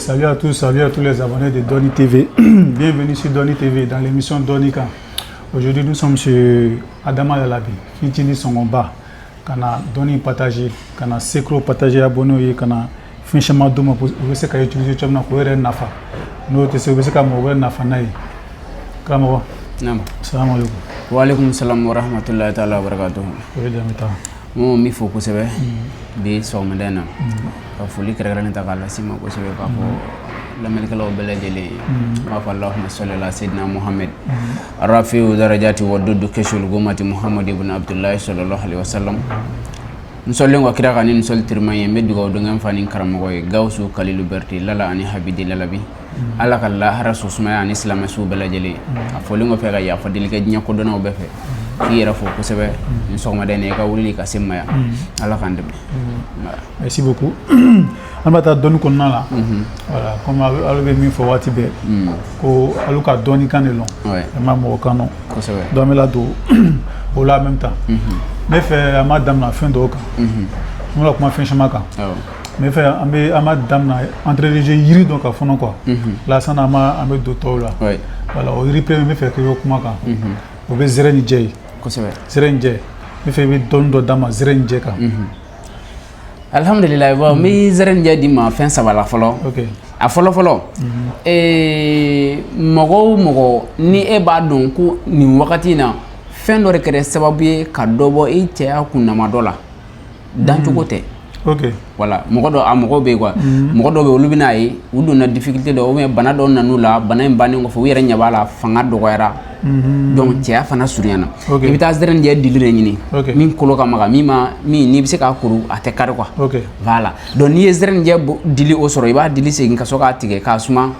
Salut à tous, salut à tous les abonnés de Doni TV. Bienvenue sur Doni TV dans l'émission Doni Kan. Aujourd'hui, nous sommes chez Adama Lalabi, Fitini Songomba. Kana dɔnni partager, kana secret partager abonné ye, kana fɛn caman d'u ma, u bɛ se ka utiliser cogo min na k'o yɛrɛ nafa. N'o tɛ se, u bɛ se ka mɔgɔ wɛrɛ nafa n'a ye. Karamɔgɔ. Naam. Salamu alaikum. Wa alaikum salam wa rahmatullahi ta'ala wa barakatuhu. O ye jaabi ta. N b'i fo kosɛbɛ bi sɔgɔmada in na, ka foli kɛrɛnkɛrɛnnen ta k'a lase i ma kosɛbɛ, k'a fɔ lamɛnnikɛlaw bɛɛ lajɛlen ye, n b'a fɔ allahumma salli ala sayyidina Muhammad rafi'u darajati wa dudu kashul gumati Muhammad ibn Abdullahi sallallahu alaihi wasallam. N sɔllen kɔ kira kan ni n sɔli teriman ye, n bɛ dugawu don kɛ n fa ni karamɔgɔ ye, Gawusu Kalilu Berete Lala ani Habidi Lalabi. Ala ka lahara so sumaya ani silamɛ suw bɛɛ lajɛlen. A fɔlen kɔfɛ, ka yafa deli kɛ diɲɛ kodɔnnaw bɛɛ fɛ, k'i yɛrɛ fo kosɛbɛ ni sɔgɔmada in na, i ka wuli ka se n ma yan. Ala k'an dɛmɛ. Merci beaucoup. An bɛ taa dɔnni kɔnɔna la. Voilà, comme alu bɛ min fɔ waati bɛɛ, ko alu ka dɔnni kan de lɔn. Vraiment mɔgɔ kan dɔn. Donc an bɛ ladon o la en même temps. Ne fɛ, an b'a daminɛ fɛn dɔw kan. N bɛna kuma fɛn caman kan. Ne fɛ, an bɛ an b'a daminɛ entrée de jeu yiri dɔ kan fɔlɔ quoi. La sanni an b'a an bɛ don tɔw la. Voilà, o yiri premier, n bɛ fɛ k'i ka kuma kan. O bɛ zɛrɛ ni jɛ ye. Zɛrɛ ni jɛ. N bɛ fɛ i bɛ dɔnni dɔ d'an ma zɛrɛ ni jɛ kan. Alhamdulilayi. Bon, n bɛ zɛrɛnijɛ d'i ma fɛn saba la fɔlɔ. A fɔlɔ fɔlɔ, mɔgɔ o mɔgɔ ni e b'a dɔn ko nin wagati in na, fɛn dɔ de kɛra sababu ye ka dɔ bɔ i cɛya kunnama dɔ la, dancogo tɛ. Voilà, mɔgɔ dɔ, a mɔgɔw bɛ yen quoi, mɔgɔ dɔw bɛ yen, olu bɛna ye u donna difficulté dɔ ou bien bana dɔ nan'u la. Bana in bannen kɔfɛ, u yɛrɛ ɲɛ b'a la, fanga dɔgɔyara, donc cɛya fana surunyana. I bɛ taa zɛrɛnijɛ dili de ɲini min kolo ka maga, min ma min n'i bɛ se k'a kuru, a tɛ kari quoi. Voilà, donc n'i ye zɛrɛnijɛ dili o sɔrɔ, i b'a dili segin ka sɔrɔ k'a tigɛ k'a suma.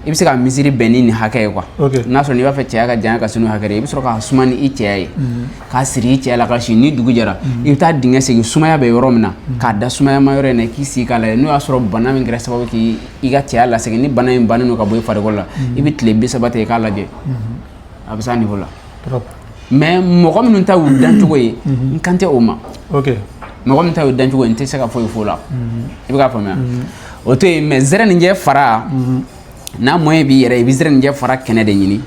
I bɛ se ka misiri bɛn ni nin hakɛ ye quoi. N'a sɔrɔ n'i b'a fɛ cɛya ka janya ka se n'o hakɛ ye, i bɛ sɔrɔ k'a suma ni i cɛya ye, k'a siri i cɛya la ka si. Ni dugu jɛra, i bɛ taa dingɛ segin sumaya bɛ yɔrɔ min na, k'a da sumayama yɔrɔ in na, k'i sigi k'a lajɛ. N'o y'a sɔrɔ bana min kɛra sababu k'i i ka cɛya lasegin, ni bana in bannen don ka bɔ i farikolo la, i bɛ tile 30 ta i k'a lajɛ, a bɛ s'a niveau la. Mais mɔgɔ minnu ta y'u dancogo ye, n kan tɛ o ma. Mɔgɔ min ta y'u dancogo ye, n tɛ se ka foyi f'o la. I bɛ k'a faamuya, o to yen. Mais zɛrɛninjɛ fara, n'a moyen b'i yɛrɛ, i bɛ zɛrɛninjɛ fara kɛnɛ de ɲini.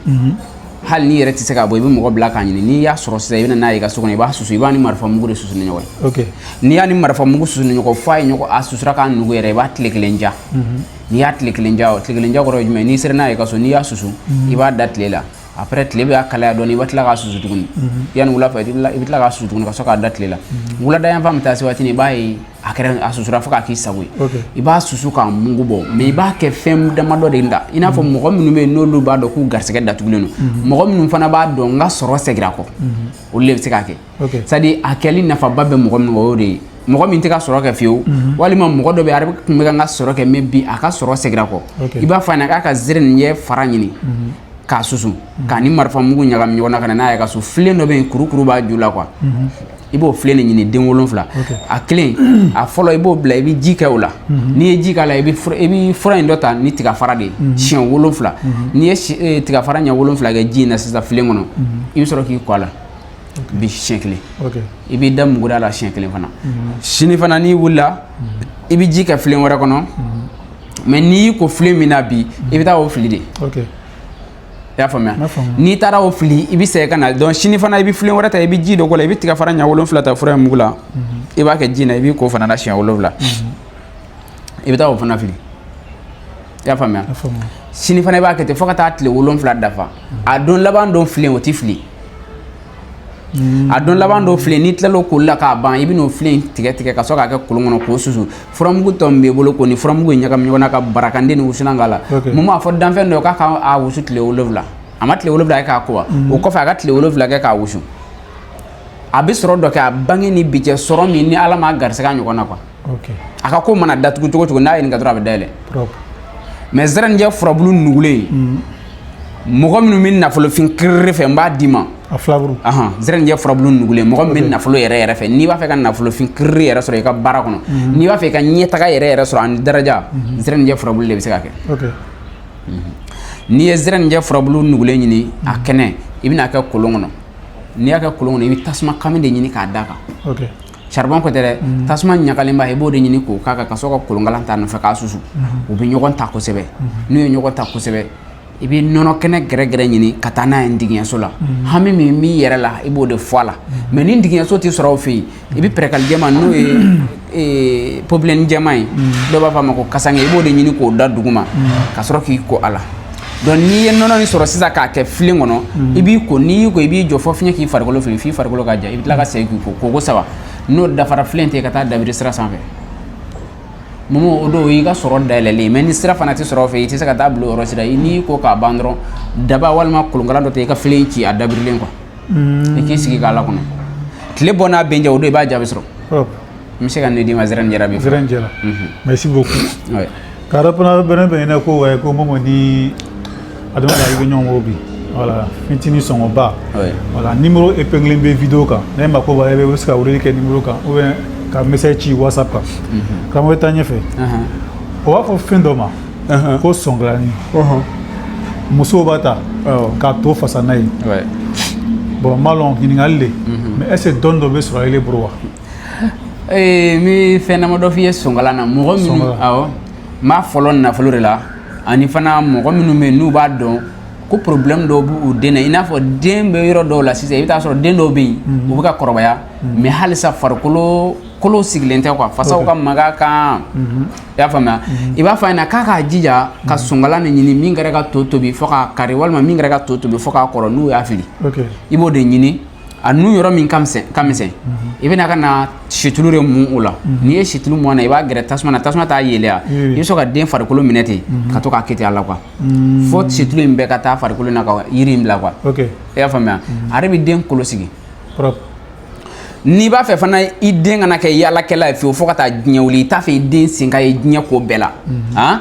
Hali n'i yɛrɛ tɛ se k'a bɔ, i bɛ mɔgɔ bila k'a ɲini. N'i y'a sɔrɔ sisan, i bɛ na n'a ye i ka so kɔnɔ, i b'a susu. I b'a ni marifa mugu de susu ni ɲɔgɔn ye. N'i y'a ni marifa mugu susu ni ɲɔgɔn f'a ye ɲɔgɔn a susura k'a nugu yɛrɛ, i b'a tile kelen ja. N'i y'a tile kelen ja, o tile kelen ja kɔrɔ ye jumɛn ye? N'i sera n'a ye i ka so, n'i y'a susu, i b'a da tile la. Après, tile bɛ kalaya dɔɔni, i bɛ tila k'a susu tuguni. Yanni wula fɛ, i bɛ tila k'a susu tuguni ka sɔrɔ k'a da tile la. Wulada yanfan bɛ taa se waati min, i b'a ye a kɛra a susura fo k'a k'i sago ye. I b'a susu k'a mugu bɔ, mais i b'a kɛ fɛn damadɔ de la, i n'a fɔ mɔgɔ minnu bɛ yen n'olu b'a dɔn k'u garisɛgɛ datugulen don, mɔgɔ minnu fana b'a dɔn n ka sɔrɔ seginna kɔ, olu de bɛ se k'a kɛ. C'est à dire, a kɛli nafaba bɛ mɔgɔ min kan, o y'o de ye. Mɔgɔ min tɛ ka sɔrɔ kɛ fiyewu, walima mɔgɔ dɔ bɛ yen, a tun bɛ ka n ka sɔrɔ kɛ, mais bi a ka sɔrɔ seginna kɔ, i b'a fɔ a ɲɛna k'a ka zɛrɛninjɛ fara ɲini k'a susu, k'a ni marifa mugu ɲagami ɲɔgɔn na ka na n'a ye ka so. Filen dɔ bɛ yen, kurukuru b'a ju la quoi, i b'o filen de ɲini, den 7. A kelen, a fɔlɔ, i b'o bila, i bɛ ji kɛ o la. N'i ye ji k'a la, i bɛ fura in dɔ ta ni tigafara de ye siɲɛ 7. N'i ye tigafara ɲɛ 7 kɛ ji in na sisan filen kɔnɔ, i bɛ sɔrɔ k'i kɔ a la bi siɲɛ kelen. I b'i da muguda la siɲɛ kelen fana. Sini fana, n'i wulila, i bɛ ji kɛ filen wɛrɛ kɔnɔ, mais n'i y'i ko filen min na bi, i bɛ taa o fili de. I y'a faamuya? N y'a faamuya. N'i taara o fili, i bɛ segin ka na. Donc sini fana, i bɛ filen wɛrɛ ta, i bɛ ji dɔ k'o la, i bɛ tiga fara ɲɛ 7 ta fura in mugu la, i b'a kɛ ji in na, i b'i ko fana na siɲɛ 7, i bɛ taa o fana fili. I y'a faamuya? N y'a faamuya. Sini fana, i b'a kɛ ten fo ka taa tile 7 dafa. A don laban don filen, o tɛ fili. A don laban dɔ filen, n'i tilal'o koli la k'a ban, i bɛ n'o filen tigɛ tigɛ ka sɔrɔ k'a kɛ kolon kɔnɔ k'o susu. Furamugu tɔ min b'i bolo, k'o ni furamugu in ɲagami ɲɔgɔn na ka barakanden ni wusulan k'a la. Mun b'a fɔ danfɛn dɔ k'a ka a wusu tile 7? A ma tile 7 kɛ k'a ko wa? O kɔfɛ, a ka tile 7 kɛ k'a wusu, a bɛ sɔrɔ dɔ kɛ a bange ni bi cɛ, sɔrɔ min ni Ala m'a garisɛgɛ a ɲɔgɔn na quoi. A ka ko mana datugu cogo cogo, n'a ye nin kɛ dɔrɔn, a bɛ dayɛlɛ. Mais zɛrɛnjɛ furabulu nugulen, mɔgɔ minnu bɛ nafolofin kiriri fɛ, n b'a d'i ma. A filaburu. Ahan, zɛrɛnjɛ furabulu nugulen, mɔgɔ min bɛ nafolo yɛrɛ yɛrɛ fɛ, n'i b'a fɛ ka nafolofin kiriri yɛrɛ sɔrɔ i ka baara kɔnɔ, n'i b'a fɛ i ka ɲɛtaga yɛrɛ yɛrɛ sɔrɔ ani daraja, zɛrɛnjɛ furabulu de bɛ se ka kɛ. N'i ye zɛrɛnjɛ furabulu nugulen ɲini, a kɛnɛ, i bɛna kɛ kolon kɔnɔ. N'i y'a kɛ kolon kɔnɔ, i bɛ tasuma kami de ɲini k'a d'a kan. Charbon ko tɛ dɛ, tasuma ɲagalenba, i b'o de ɲini k'o k'a kan ka sɔrɔ ka kolonkalan ta nɔfɛ k'a susu. U bɛ ɲɔgɔn ta kosɛbɛ. N'u ye ɲɔgɔn ta kosɛbɛ, i bɛ nɔnɔ kɛnɛ gɛrɛgɛrɛ ɲini ka taa n'a ye ndigiɲɛso la. Hami min b'i yɛrɛ la, i b'o de fɔ a la. Mais ni ndigiɲɛso tɛ sɔrɔ aw fɛ yen, i bɛ pɛrɛkali jɛman, n'o ye popilenni jɛman ye, dɔw b'a fɔ a ma ko kasange, i b'o de ɲini k'o da duguma ka sɔrɔ k'i ko a la. Donc n'i ye nɔnɔ nin sɔrɔ sisan k'a kɛ filen kɔnɔ, i b'i ko. N'i y'i ko, i b'i jɔ fɔ fiɲɛ k'i farikolo fili, f'i farikolo ka ja. I bɛ tila ka segin k'i ko koko saba. N'o dafara, filen tɛ ka taa dabiri sira sanfɛ. Momo, o don o y'i ka sɔrɔ dayɛlɛlen. Mais ni sira fana tɛ sɔrɔ o fɛ, i tɛ se ka taa bila o yɔrɔ sira. N'i ko k'a ban dɔrɔn, daba walima kolonkalan dɔ ta, i ka filen ci a dabirilen quoi, i k'i sigi k'a la kɔnɔ. Tile bɔ n'a bɛn jɛ, o don i b'a jaabi sɔrɔ. N bɛ se ka nin d'i ma, zɛrɛn jara bɛ. Zɛrɛn jara, merci beaucoup. Ka répondre bɛrɛ bɛn ko ouais, ko Momo ni Adama bɛ ɲɔgɔn kɔ bi. Voilà, fitini sɔngɔba. Voilà, numéro épinglé bɛ vidéo kan. Ne mako b'a, i bɛ se ka weleli kɛ numéro kan ou bien ka message ci WhatsApp kan. Karamɔgɔ, bɛ taa ɲɛfɛ. O b'a fɔ fɛn dɔ ma ko sɔngilani. Musow b'a ta k'a to fasa n'a ye. Bon, n b'a lɔn ɲininkali le, mais est ce que dɔnni dɔ bɛ sɔrɔ ele bolo wa? N bɛ fɛn damadɔ f'i ye sɔngala na. Mɔgɔ minnu, awɔ, n b'a fɔlɔ nafolo de la, ani fana mɔgɔ minnu bɛ yen n'u b'a dɔn ko problème dɔw b'u den na, i n'a fɔ den bɛ yɔrɔ dɔw la sisan, i bɛ taa sɔrɔ den dɔw bɛ yen, u bɛ ka kɔrɔbaya, mais halisa farikolo kolo sigilen tɛ quoi, fasaw ka maga kan. I y'a faamuya? I b'a fɔ a ɲɛna k'a k'a jija ka sɔngala nin ɲini, min kɛra ka to tobi fo k'a kari, walima min kɛra ka to tobi fo k'a kɔrɔ, n'u y'a fili. I b'o de ɲini, a nun yɔrɔ min ka misɛn ka misɛn, i bɛna ka na situlu de mun o la. N'i ye situlu mun na, i b'a gɛrɛ tasuma na, tasuma t'a yeelen, i bɛ sɔrɔ ka den farikolo minɛ ten ka to k'a kɛ ten a la quoi, fo situlu in bɛɛ ka taa farikolo na ka yiri in bila quoi. I y'a faamuya? A yɛrɛ bɛ den kolo sigi. N'i b'a fɛ fana i den kana kɛ yaalakɛla ye fiyewu fo ka taa diɲɛ wuli, i t'a fɛ i den sen ka ye diɲɛ ko bɛɛ la, han,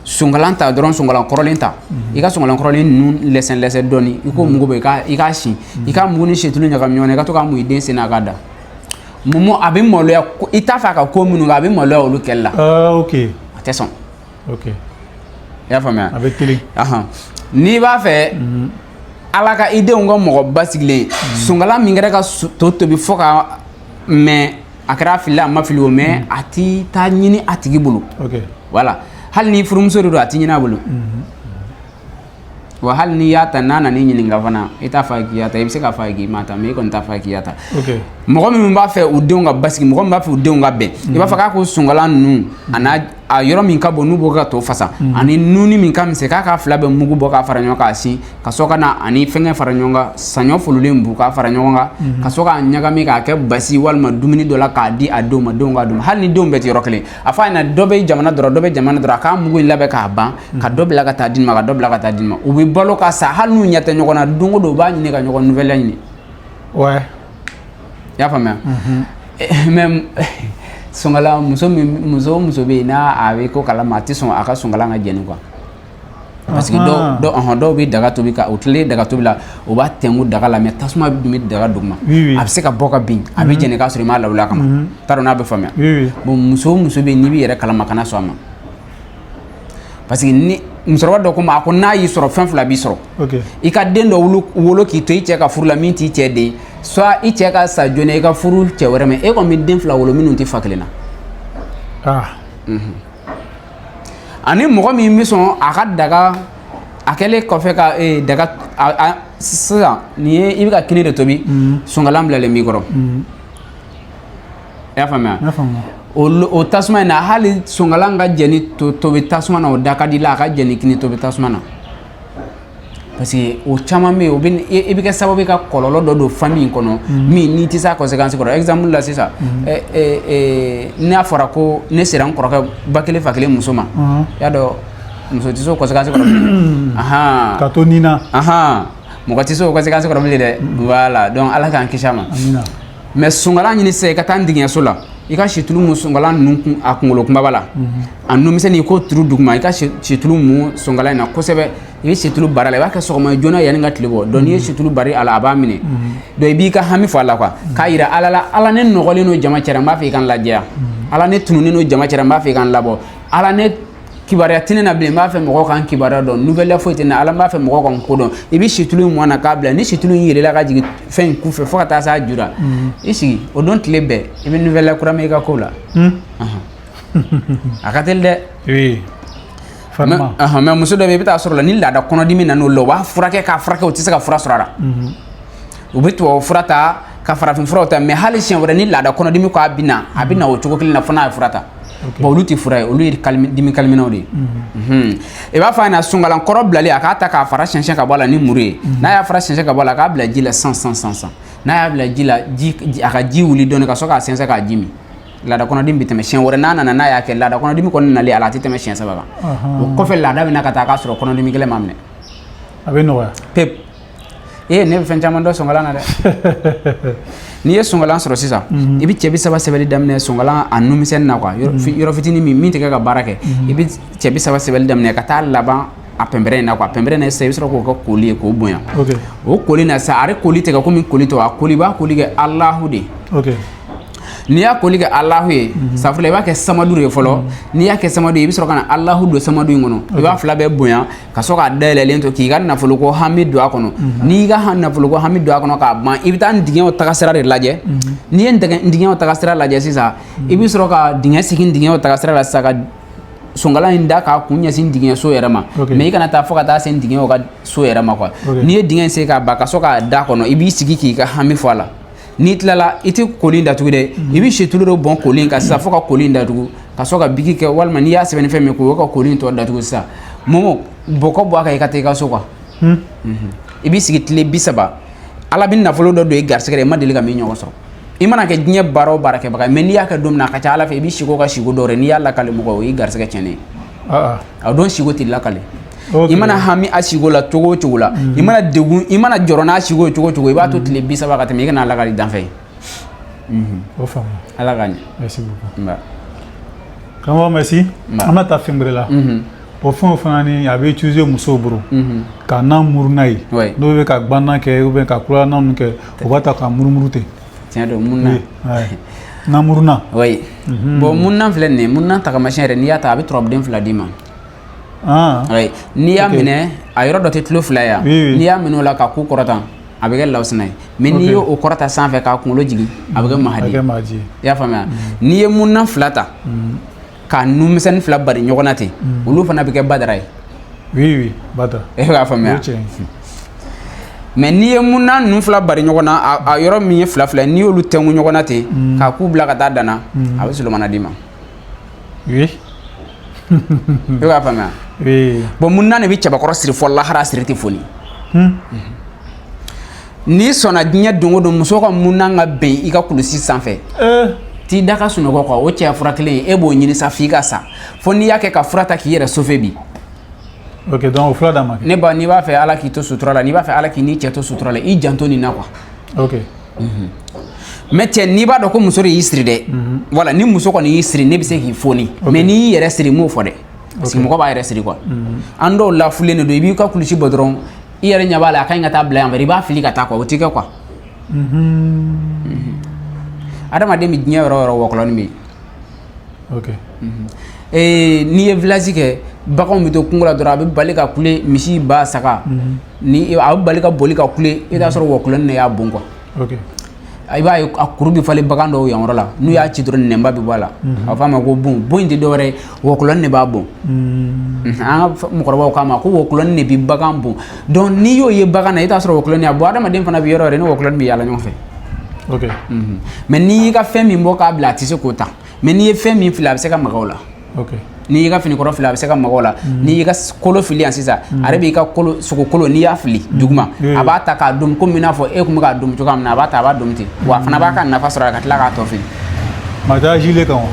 sonkalan ta dɔrɔn, sonkalan kɔrɔlen ta. I ka sonkalan kɔrɔlen ninnu lɛsɛn lɛsɛn dɔɔni, i k'o mugu bɔ, i k'a sin, i k'a mugu ni situlu ɲagami ɲɔgɔn na, i ka to k'a mun i den sen na a ka da. Momo, a bɛ maloya, i t'a fɛ a ka ko minnu kɛ, a bɛ maloya olu kɛli la. A tɛ sɔn. I y'a faamuya? A bɛ teli. N'i b'a fɛ ala ka i denw ka mɔgɔ basigilen, sunkalan min kɛra ka to tobi fo ka mɛn, a kɛra fili a ma fili o, mais a ti taa ɲini a tigi bolo. Voilà, hali ni furumuso de don, a ti ɲini a bolo. Wa hali n'i y'a ta, n'a nana i ɲininka fana, i t'a fɔ a ye k'i y'a ta. I bɛ se k'a fɔ a ye k'i m'a ta, mais i kɔni t'a fɔ a ye k'i y'a ta. Mɔgɔ minnu b'a fɛ u denw ka basigi, mɔgɔ min b'a fɛ u denw ka bɛn, i b'a fɔ k'a ko sunkalan ninnu a n'a a yɔrɔ min ka bon n'u b'o ka to fasa, ani nuni min ka misɛn, k'a ka fila bɛɛ mugu bɔ k'a fara ɲɔgɔn kan k'a sin, ka sɔrɔ ka na ani fɛnkɛ fara ɲɔgɔn kan, saɲɔ fololen bu k'a fara ɲɔgɔn kan, ka sɔrɔ k'a ɲagami k'a kɛ basi walima dumuni dɔ la k'a di a denw ma. Denw ka dun, hali ni denw bɛɛ tɛ yɔrɔ kelen. A fɔ a ɲɛna, dɔ bɛ jamana dɔrɔn, dɔ bɛ jamana dɔrɔn, a k'a mugu in labɛn k'a ban, ka dɔ bila ka taa di nin ma, ka dɔ bila ka taa di nin ma. U bɛ balo ka sa, hali n'u ɲɛ tɛ ɲɔgɔn na, don o don u b'a ɲini ka ɲɔgɔn nouvelle ɲini. I y'a faamuya? Mais sunkala, muso min, muso o muso bɛ yen n'a a bɛ ko kalama, a tɛ sɔn a ka sunkalan ka jɛni quoi, parce que dɔw dɔw ɔhɔn, dɔw bɛ daga tobi, ka o tilen daga tobi la, u b'a tɛnku daga la, mais tasuma dun bɛ daga duguma. A bɛ se ka bɔ ka bin, a bɛ jɛni k'a sɔrɔ i m'a lawuli a kama. T'a dɔn n'a bɛ faamuya. Bon, muso o muso bɛ yen n'i b'i yɛrɛ kalama, kana sɔn a ma, parce que ni musokɔrɔba dɔ ko ma, a ko n'a y'i sɔrɔ, fɛn fila b'i sɔrɔ: i ka den dɔ wolo wolo k'i to i cɛ ka furu la min t'i cɛ den, soit i cɛ ka sa joona, i ka furu cɛ wɛrɛ ma, e kɔni bɛ den fila wolo minnu tɛ fa kelen na. Ani mɔgɔ min bɛ sɔn a ka daga, a kɛlen kɔfɛ ka daga sisan nin ye, i bɛ ka kini de tobi, sunkalan bilalen b'i kɔrɔ. I y'a faamuya? N y'a faamuya. O tasuma in na, hali sunkalan ka jɛni to tobi tasuma na, o da ka di la a ka jɛni kini tobi tasuma na, parce que o caman bɛ yen, o bɛ i bɛ kɛ sababu ye ka kɔlɔlɔ dɔ don famille in kɔnɔ min n'i tɛ se a conséquence kɔrɔ. Exemple la sisan, n'a fɔra ko ne sera n kɔrɔkɛ ba kelen fa kelen muso ma, i y'a dɔn muso tɛ se o conséquence kɔrɔ bilen. Ahan. Ka to nin na. Ahan, mɔgɔ tɛ se o conséquence kɔrɔ bilen dɛ. Voilà, donc ala k'an kisi a ma. Amina. Mais sunkalan ɲini sisan, i ka taa ndigiɲɛso la, i ka situlu mun sunkalan ninnu kun, a kunkolo kunbaba la, a numisɛnnin, i k'o turu duguma, i ka situlu mun sunkalan in na kosɛbɛ. I bɛ situlu bari a la, i b'a kɛ sɔgɔma joona yanni ka tile bɔ. Donc n'i ye situlu bari a la, a b'a minɛ. Donc i b'i ka hami fɔ a la quoi, k'a yira ala la: ala, ne nɔgɔlen don jama cɛra, n b'a fɛ i ka n lajɛya. Ala, ne tununnen don jama cɛra, n b'a fɛ i ka n labɔ. Ala, ne Kibaruya tɛ ne na bilen, n b'a fɛ mɔgɔw ka n kibaruya dɔn, nouvelle foyi tɛ ne na, ala n b'a fɛ mɔgɔw ka n ko dɔn. I bɛ situlu in mɔn na k'a bila, ni situlu in yɛlɛla ka jigin fɛn in kunfɛ fo ka taa s'a ju la, i sigi o don tile bɛɛ i bɛ nouvelle kura mɛn i ka ko la. A ka teli dɛ. Oui. Mais muso dɔ bɛ yen, i bɛ taa sɔrɔ la ni laada kɔnɔdimi nana o la, u b'a furakɛ k'a furakɛ, u tɛ se ka fura sɔrɔ a la. U bɛ tubabu fura ta ka farafin furaw ta, mais hali siɲɛ wɛrɛ ni laada kɔnɔdimi ko a bɛ na, a bɛ na o cogo kelen na fo n'a ye fura ta. Bon, olu tɛ fura ye, olu ye dimi kaliminɛw de ye. I b'a fɔ a ɲɛna, sunkalan kɔrɔ bilalen, a k'a ta k'a fara sɛnsɛn ka bɔ a la ni muru ye. N'a y'a fara sɛnsɛn ka bɔ a la, a k'a bila ji la san san san san. N'a y'a bila ji la, ji a ka ji wuli dɔɔni ka sɔrɔ k'a sɛnsɛn k'a ji min. Laada kɔnɔdimi bɛ tɛmɛ. Siɲɛ wɛrɛ n'a nana, n'a y'a kɛ, laada kɔnɔdimi kɔni nalen a la, a tɛ tɛmɛ siɲɛ 3 kan. O kɔfɛ, laada bɛ na ka taa k'a sɔrɔ kɔnɔdimi kɛlɛ ma minɛ. A bɛ nɔgɔya. Pewu. Ee, ne bɛ fɛn caman dɔn sonkalan na dɛ. N'i ye sonkalan sɔrɔ sisan, i bɛ cɛ 30 sɛbɛnni daminɛ sonkalan a numisɛnnin na quoi, yɔrɔ fitinin min tɛ kɛ ka baara kɛ. I bɛ cɛ 30 sɛbɛnni daminɛ ka taa laban a pɛnpɛrɛn in na quoi. Pɛnpɛrɛn in na sisan, i bɛ sɔrɔ k'o kɛ koli ye k'o bonya. O koli na sisan, a koli tɛ kɛ komi koli tɔ, a koli, i b'a koli kɛ Alahu de ye. N'i y'a koli kɛ Alahu ye, safurula, i b'a kɛ samadu de ye fɔlɔ. N'i y'a kɛ samadu ye, i bɛ sɔrɔ ka na Alahu don samadu in kɔnɔ. I b'a fila bɛɛ bonya ka sɔrɔ k'a dayɛlɛlen to k'i ka nafolo ko hami don a kɔnɔ. N'i y'i ka nafolo ko hami don a kɔnɔ k'a ban, i bɛ taa dingɛw tagasira de lajɛ. N'i ye dingɛw tagasira lajɛ sisan, i bɛ sɔrɔ ka dingɛ segin dingɛw tagasira la sisan, ka sonkalan in da k'a kun ɲɛsin dingɛ so yɛrɛ ma. Mais i kana taa fo ka taa se dingɛw ka so yɛrɛ ma quoi. N'i ye dingɛ in sen k'a ban ka sɔrɔ k'a da kɔnɔ, i b'i sigi k'i ka hami fɔ a la. N'i tilala, i tɛ koli in datugu dɛ, i bɛ situlu dɔ bɔn koli in kan sisan fo ka koli in datugu, ka sɔrɔ ka biki kɛ, walima n'i y'a sɛbɛn ni fɛn min k'o ka koli in tɔ datugu sisan. Momo, bɔgɔ bɔ a kan, i ka taa i ka so quoi. I b'i sigi tile 30, Ala bɛ nafolo dɔ don i garisɛgɛ la, i ma deli ka min ɲɔgɔn sɔrɔ. I mana kɛ diɲɛ baara o baara kɛbaga ye, mais n'i y'a kɛ don min na, a ka ca Ala fɛ i bɛ siko ka siko dɔ wɛrɛ, n'i y'a lakale mɔgɔ, o y'i garisɛgɛ tiɲɛnen ye. A don siko t'i lakale. I mana hami a siko la cogo o cogo la, i mana degun, i mana jɔrɔ n'a siko ye cogo o cogo, i b'a to tile 30 ka tɛmɛ, i kana lakali danfɛn ye. O faamu. Ala ka ɲɛ. Merci beaucoup. Nba. Karamɔgɔ, merci. An bɛ taa fɛn wɛrɛ la. O fɛn o fana ni a bɛ utiliser musow bolo ka nan muru n'a ye, n'o bɛ ka gbanan kɛ ou bien ka kula nan kɛ, u b'a ta ka murumuru ten. Tiɲɛ don, mun na? Nan muruna. Oui. Bon, mun filɛ nin ye, mun tagamasiyɛn yɛrɛ, n'i y'a ta, a bɛ turabuden 2 d'i ma. Oui. N'i y'a minɛ, a yɔrɔ dɔ tɛ tulo 2 ye. N'i y'a minɛ o la ka ku kɔrɔta, a bɛ kɛ lawusina ye. Mais n'i y'o kɔrɔta sanfɛ k'a kunkolo jigin, a bɛ kɛ mahadi. I y'a faamuya? N'i ye munna 2 ta ka nun misɛnnin 2 bari ɲɔgɔn na ten, olu fana bɛ kɛ badara ye. Oui, oui, badara. E b'a faamuya? Mais n'i ye munna ninnu 2 bari ɲɔgɔn na, a yɔrɔ min ye 2 2 ye, n'i y'olu tɛnku ɲɔgɔn na ten k'a k'u bila ka taa danna, a bɛ solomana d'i ma. Oui. E b'a faamuya? Oui. Bon, munna de bɛ cɛbakɔrɔ siri fɔ lahara siri tɛ foni. N'i sɔnna diɲɛ don o don, muso ka munna ka bɛn i ka kulusi sanfɛ, t'i da ka sunɔgɔ quoi. O cɛya fura kelen ye, e b'o ɲini sa f'i ka sa, fo n'i y'a kɛ ka fura ta k'i yɛrɛ sauver bi. Ok, donc o fura d'a ma. Ne ba, n'i b'a fɛ Ala k'i to sutura la, n'i b'a fɛ Ala k'i n'i cɛ to sutura la, i janto nin na quoi. Ok. Mais cɛ, n'i b'a dɔn ko muso de y'i siri dɛ, voilà, ni muso kɔni y'i siri, ne bɛ se k'i foni. Mais n'i y'i yɛrɛ siri, n m'o fɔ dɛ, parce que mɔgɔ b'a yɛrɛ siri quoi. An dɔw lafulen de don, i b'i ka kulusi bɔ dɔrɔn, i yɛrɛ ɲɛ b'a la, a ka ɲi ka taa bila yan fɛ, i b'a fili ka taa quoi, o t'i kɛ quoi. Adamaden bɛ diɲɛ yɔrɔ o yɔrɔ, wɔkulɔnin bɛ yen. Ok. N'i ye village kɛ, baganw bɛ to kungo la dɔrɔn, a bɛ bali ka kule, misi, ba, saga, ni a bɛ bali ka boli ka kule, i bɛ taa sɔrɔ wɔkulɔnin de y'a bon quoi. Ok. I b'a ye a kuru bɛ falen bagan dɔw yan yɔrɔ la, n'u y'a ci dɔrɔn, nɛnba bɛ bɔ a la. A bɛ f'a ma ko bon. Bon in tɛ dɔwɛrɛ ye, wɔkulɔnin de b'a bon. An ka mɔgɔkɔrɔbaw k'a ma ko wɔkulɔnin de bɛ bagan bon. Donc n'i y'o ye bagan na, i t'a sɔrɔ wɔkulɔnin a bɔ. Adamaden fana bɛ yɔrɔ yɛrɛ ni wɔkulɔnin bɛ yaala ɲɔgɔn fɛ. Ok. Mais n'i y'i ka fɛn min bɔ k'a bila, a tɛ se k'o ta. Mais n'i ye fɛn min fili, a bɛ se ka maga o la. Ok. N'i y'i ka finikɔrɔ fili, a bɛ se ka maga o la. N'i y'i ka kolo fili yan sisan, a yɛrɛ b'i ka kolo, sogokolo, n'i y'a fili duguma, a b'a ta k'a dun komi i n'a fɔ e tun bɛ k'a dun cogoya min na, a b'a ta, a b'a dun ten. Wa a fana b'a ka nafa sɔrɔ a la ka tila k'a tɔ fili. Mais a tɛ agile kan wa?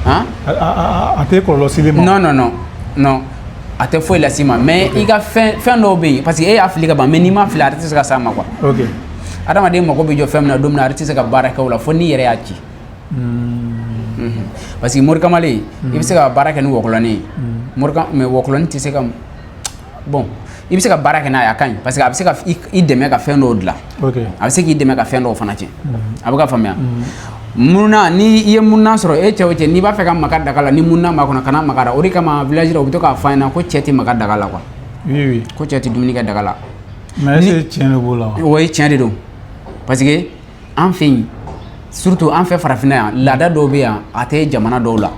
Han? A tɛ kɔlɔlɔ s'ile ma? Non, non, non, non, a tɛ foyi las'i ma. Mais i ka fɛn dɔw bɛ yen, parce que e y'a fili ka ban, mais n'i m'a fili, a tɛ se ka s'a ma quoi. Ok. Adamaden mago bɛ jɔ fɛn min na don min na, a tɛ se ka baara kɛ o la fo n'i yɛrɛ y'a ci. Parce que mori kamalen, i bɛ se ka baara kɛ ni wɔkulɔnin ye, mais wɔkulɔnin tɛ se ka, bon, i bɛ se ka baara kɛ n'a ye, a ka ɲi, parce que a bɛ se ka i dɛmɛ ka fɛn dɔw dilan. Ok. A bɛ se k'i dɛmɛ ka fɛn dɔw fana tiɲɛ. A bɛ ka faamuya? Munna ni i ye munna sɔrɔ, e cɛ o cɛ, n'i b'a fɛ ka maga daga la ni munna b'a kɔnɔ, kana maga. O de kama village la, u bɛ to k'a fɔ an ɲɛna ko cɛ tɛ maga daga la quoi. Oui oui. Ko cɛ tɛ dumuni kɛ daga la. Mais est-ce que tiɲɛ de b'o la wa? O ye tiɲɛ de don, parce que an fɛ yen, surtout an fɛ farafinna yan, laada dɔw bɛ yan, a tɛ jamana dɔw la.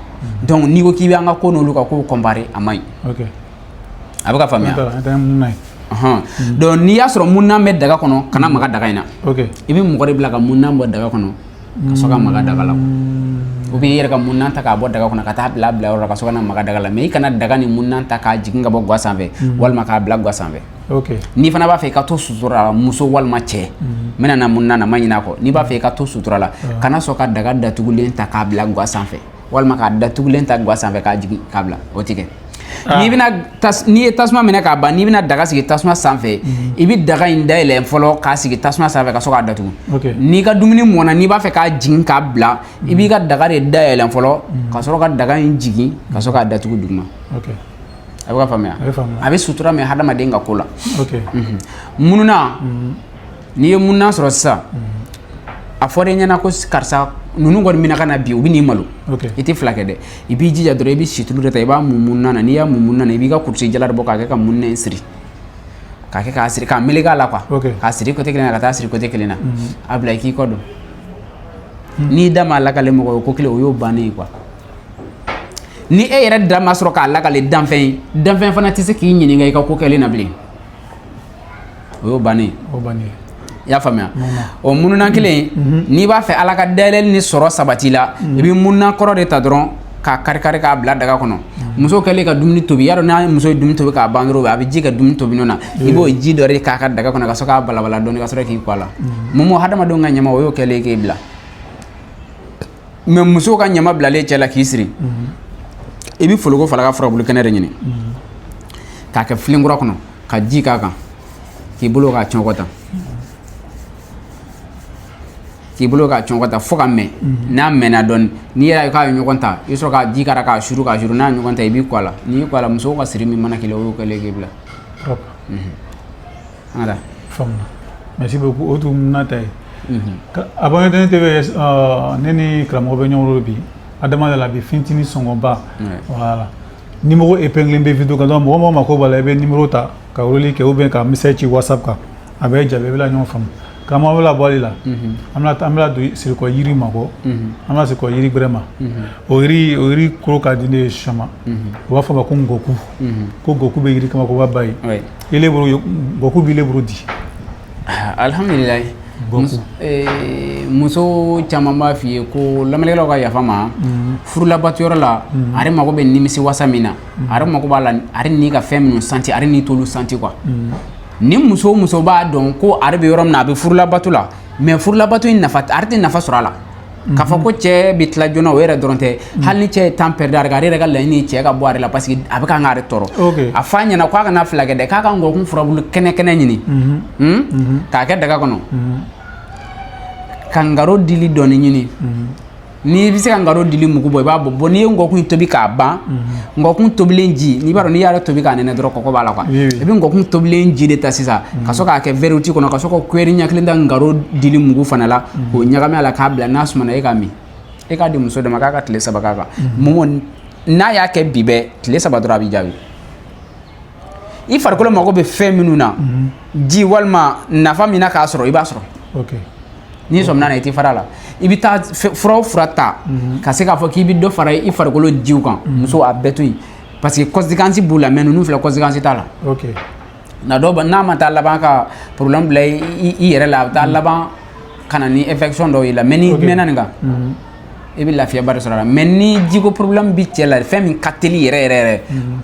Donc n'i ko k'i bɛ an ka ko n'olu ka kow comparer, a man ɲi. A bɛ ka faamuya? An tɛ munna ye. Donc n'i y'a sɔrɔ munna bɛ daga kɔnɔ, kana maga daga in na. I bɛ mɔgɔ de bila ka munna bɔ daga kɔnɔ ka sɔrɔ ka maga daga la, ou bien i yɛrɛ ka munna ta k'a bɔ daga kɔnɔ ka taa bila bila yɔrɔ la ka sɔrɔ ka na maga daga la. Mais i kana daga ni munna ta k'a jigin ka bɔ ga sanfɛ walima k'a bila ga sanfɛ. N'i fana b'a fɛ i ka to sutura la, muso walima cɛ, n bɛna na munna na, ma ɲinɛ a kɔ. N'i b'a fɛ i ka to sutura la, kana sɔn ka daga datugulen ta k'a bila ga sanfɛ walima k'a datugulen ta ga sanfɛ k'a jigin k'a bila. O tɛ kɛ. N'i bɛna n'i ye tasuma minɛ k'a ban, n'i bɛna daga sigi tasuma sanfɛ, i bɛ daga in dayɛlɛ fɔlɔ k'a sigi tasuma sanfɛ ka sɔrɔ k'a datugu. N'i ka dumuni mɔnna, n'i b'a fɛ k'a jigin k'a bila, i b'i ka daga de dayɛlɛ fɔlɔ ka sɔrɔ ka daga in jigin ka sɔrɔ k'a datugu duguma. A bɛ ka faamuya? A bɛ sutura min hadamaden ka ko la. Mununa, n'i ye munna sɔrɔ sisan, a fɔra i ɲɛna ko karisa ninnu kɔni bɛna ka na bi, u bɛ n'i malo. I tɛ fila kɛ dɛ, i b'i jija dɔrɔn, i bɛ situlu de ta, i b'a mun munna na. N'i y'a mun munna na, i b'i ka kurusi jala de bɔ k'a kɛ ka munna in siri, k'a kɛ k'a siri, k'a meleke a la quoi, k'a siri côté kelen na ka taa siri côté kelen na, a bila i k'i kɔ don. N'i da ma lakale mɔgɔ ye ko kelen, o y'o bannen ye quoi. Ni e yɛrɛ da ma sɔrɔ k'a lakale danfɛn ye, danfɛn fana tɛ se k'i ɲininka i ka ko kɛlen na bilen, o y'o bannen ye. O bannen. I y'a faamuya? O mununa kelen, n'i b'a fɛ Ala ka dayɛlɛli ni sɔrɔ sabati la, i bɛ mununa kɔrɔ de ta dɔrɔn k'a kari kari k'a bila daga kɔnɔ. Muso kɛlen ka dumuni tobi, y'a dɔn n'a muso ye dumuni tobi k'a ban dɔrɔn, a bɛ ji kɛ dumuni tobi nɔ na, i b'o ji dɔ de k'a ka daga kɔnɔ ka sɔrɔ k'a balabala dɔɔni ka sɔrɔ k'i kɔ a la. Mun hadamadenw ka ɲama, o y'o kɛlen k'e bila. Mais muso ka ɲama bilalen cɛ la k'i siri, i bɛ foloko falaka furabulu kɛnɛ de ɲini k'a kɛ filen kura kɔnɔ ka ji k'a kan, k'i bolo k'a cɔngɔ tan, k'i bolo k'a cɔngɔ tan fo ka mɛn. N'a mɛnna dɔɔni, n'i yɛrɛ ye k'a ye ɲɔgɔn ta, i bɛ sɔrɔ ka ji k'a la k'a suru k'a suru. N'a ye ɲɔgɔn ta, i b'i kɔ a la. N'i y'i kɔ a la, musow ka siri min mana k'i la, o y'o kɛlen k'i bila. An ka taa. Faamuya, merci beaucoup. O tun na ta ye Abonné TV. Ne ni karamɔgɔ bɛ ɲɔgɔn bolo bi, Adama la bi fintini sɔngɔba. Voilà, numéro épinglé bɛ vidéo kan. Donc mɔgɔ mɔgɔ mako b'a la, i bɛ numéro ta ka weleli kɛ ou bien ka message ci WhatsApp kan, a bɛ jaabi, i bɛna ɲɔgɔn faamu. Karamɔgɔ bɛna bɔ ale la, an bɛna don sirikɔ yiri ma kɔ, an bɛna sirikɔ yiri gbɛrɛ ma. O yiri kolo ka di ne ye sama, u b'a fɔ a ma ko ngɔku. Ko ngɔku bɛ yiri kama ko ba ye. Ile bolo, ngɔku b'i bolo di? Alhamdulilayi. Muso caman b'a f'i ye ko lamɛnnikɛlaw ka yafa ma, furulabatuyɔrɔ la, a yɛrɛ mago bɛ nimisi wasa min na, a yɛrɛ mago b'a la, a yɛrɛ ni ka fɛn minnu santi, a yɛrɛ ni t'olu santi quoi. Ni muso o muso b'a dɔn ko a yɛrɛ bɛ yɔrɔ min na, a bɛ furulabato la, mais furulabato in nafa, a yɛrɛ tɛ nafa sɔrɔ a la. K'a fɔ ko cɛ bɛ tila joona, o yɛrɛ dɔrɔn tɛ. Hali ni cɛ ye temps perdu a yɛrɛ kan, ale yɛrɛ ka laɲini ye cɛ ka bɔ a yɛrɛ la, parce que a bɛ kan k'ale tɔɔrɔ. A f'a ɲɛna k'a kana fila kɛ dɛ, k'a ka ngɔkun furabulu kɛnɛ kɛnɛ ɲini k'a kɛ daga kɔnɔ, ka ngaro dili dɔɔni ɲini. N'i bɛ se ka ngaro dili mugu bɔ, i b'a bɔ. Bɔn, n'i ye ngɔkun in tobi k'a ban, ngɔkun tobilen ji, n'i b'a dɔn n'i y'a tobi k'a nɛnɛ dɔrɔn, kɔgɔ b'a la quoi. I bɛ ngɔkun tobilen ji de ta sisan ka sɔrɔ k'a kɛ verre kɔnɔ, ka sɔrɔ ka cuillère ɲɛ kelen ta ngaro dili mugu fana la k'o ɲagami a la k'a bila. N'a sumana, e k'a min. E k'a di muso dɔ ma k'a ka tile 3 k'a kan. Mun n'a y'a kɛ bi bɛɛ, tile 3 dɔrɔn, a b'i jaabi. I farikolo mago bɛ fɛn minnu na, ji walima nafa min na k'a sɔrɔ, i b'a sɔrɔ. N'i sɔmina na, i tɛ fara a la. I bɛ taa fura o fura ta ka se k'a fɔ k'i bɛ dɔ fara i farikolo jiw kan, muso, a bɛɛ to yen, parce que conséquence b'u la. Mais ninnu filɛ, conséquence t'a la. Nka dɔw n'a ma taa laban ka problème bila i yɛrɛ la, a bɛ taa laban ka na ni infection dɔw y'i la. Mais n'i mɛnna nin kan, i bɛ lafiyaba de sɔrɔ a la. Mais ni jiko problème bi cɛ la, fɛn min ka teli yɛrɛ yɛrɛ yɛrɛ,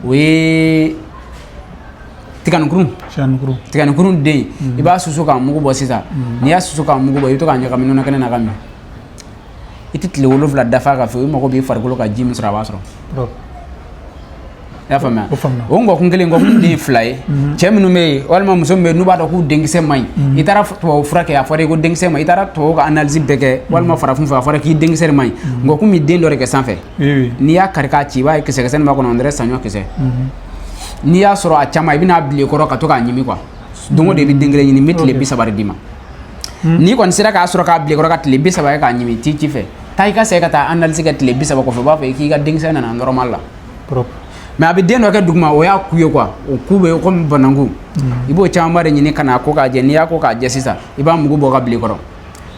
o ye tiganikuru. Tiganikuru den, i b'a susu k'a mugu bɔ sisan. N'i y'a susu k'a mugu bɔ, i bɛ to k'a ɲagami nɔnɔ kɛnɛ na ka min. I tɛ tile 7 dafa ka fɛ, i mago b'i farikolo ka ji min sɔrɔ, a b'a sɔrɔ. I y'a faamuya? O ngɔkun kelen, ngɔkun den fila ye. Cɛ minnu bɛ yen walima muso min bɛ yen n'u b'a dɔn k'u denkisɛ man ɲi, i taara tubabu fura kɛ, a fɔra i ko denkisɛ man ɲi, i taara tubabu ka analyse bɛɛ kɛ walima farafin fura, a fɔra k'i denkisɛ de man ɲi, ngɔkun bɛ den dɔ de kɛ sanfɛ. N'i y'a kari k'a ci, i b'a ye kisɛ kisɛ b'a kɔnɔ, on dirait saɲɔ kisɛ. N'i y'a sɔrɔ a caman, i bɛna bila i kɔrɔ ka to k'a ɲimi quoi. Don o don i bɛ den kelen ɲini. N bɛ tile 30 de d'i ma. N'i kɔni sera k'a sɔrɔ k'a bila i kɔrɔ ka tile 30 kɛ k'a ɲimi, t'i ci fɛ, taa i ka segin ka taa analyse kɛ tile 30 kɔfɛ, u b'a fɔ k'i ka denkisɛ nana normal la. Mais a bɛ den dɔ kɛ duguma, o y'a ku ye quoi, o ku bɛ komi bananku. I b'o camanba de ɲini ka n'a ko k'a jɛ. N'i y'a ko k'a jɛ sisan, i b'a mugu bɔ ka bila i kɔrɔ.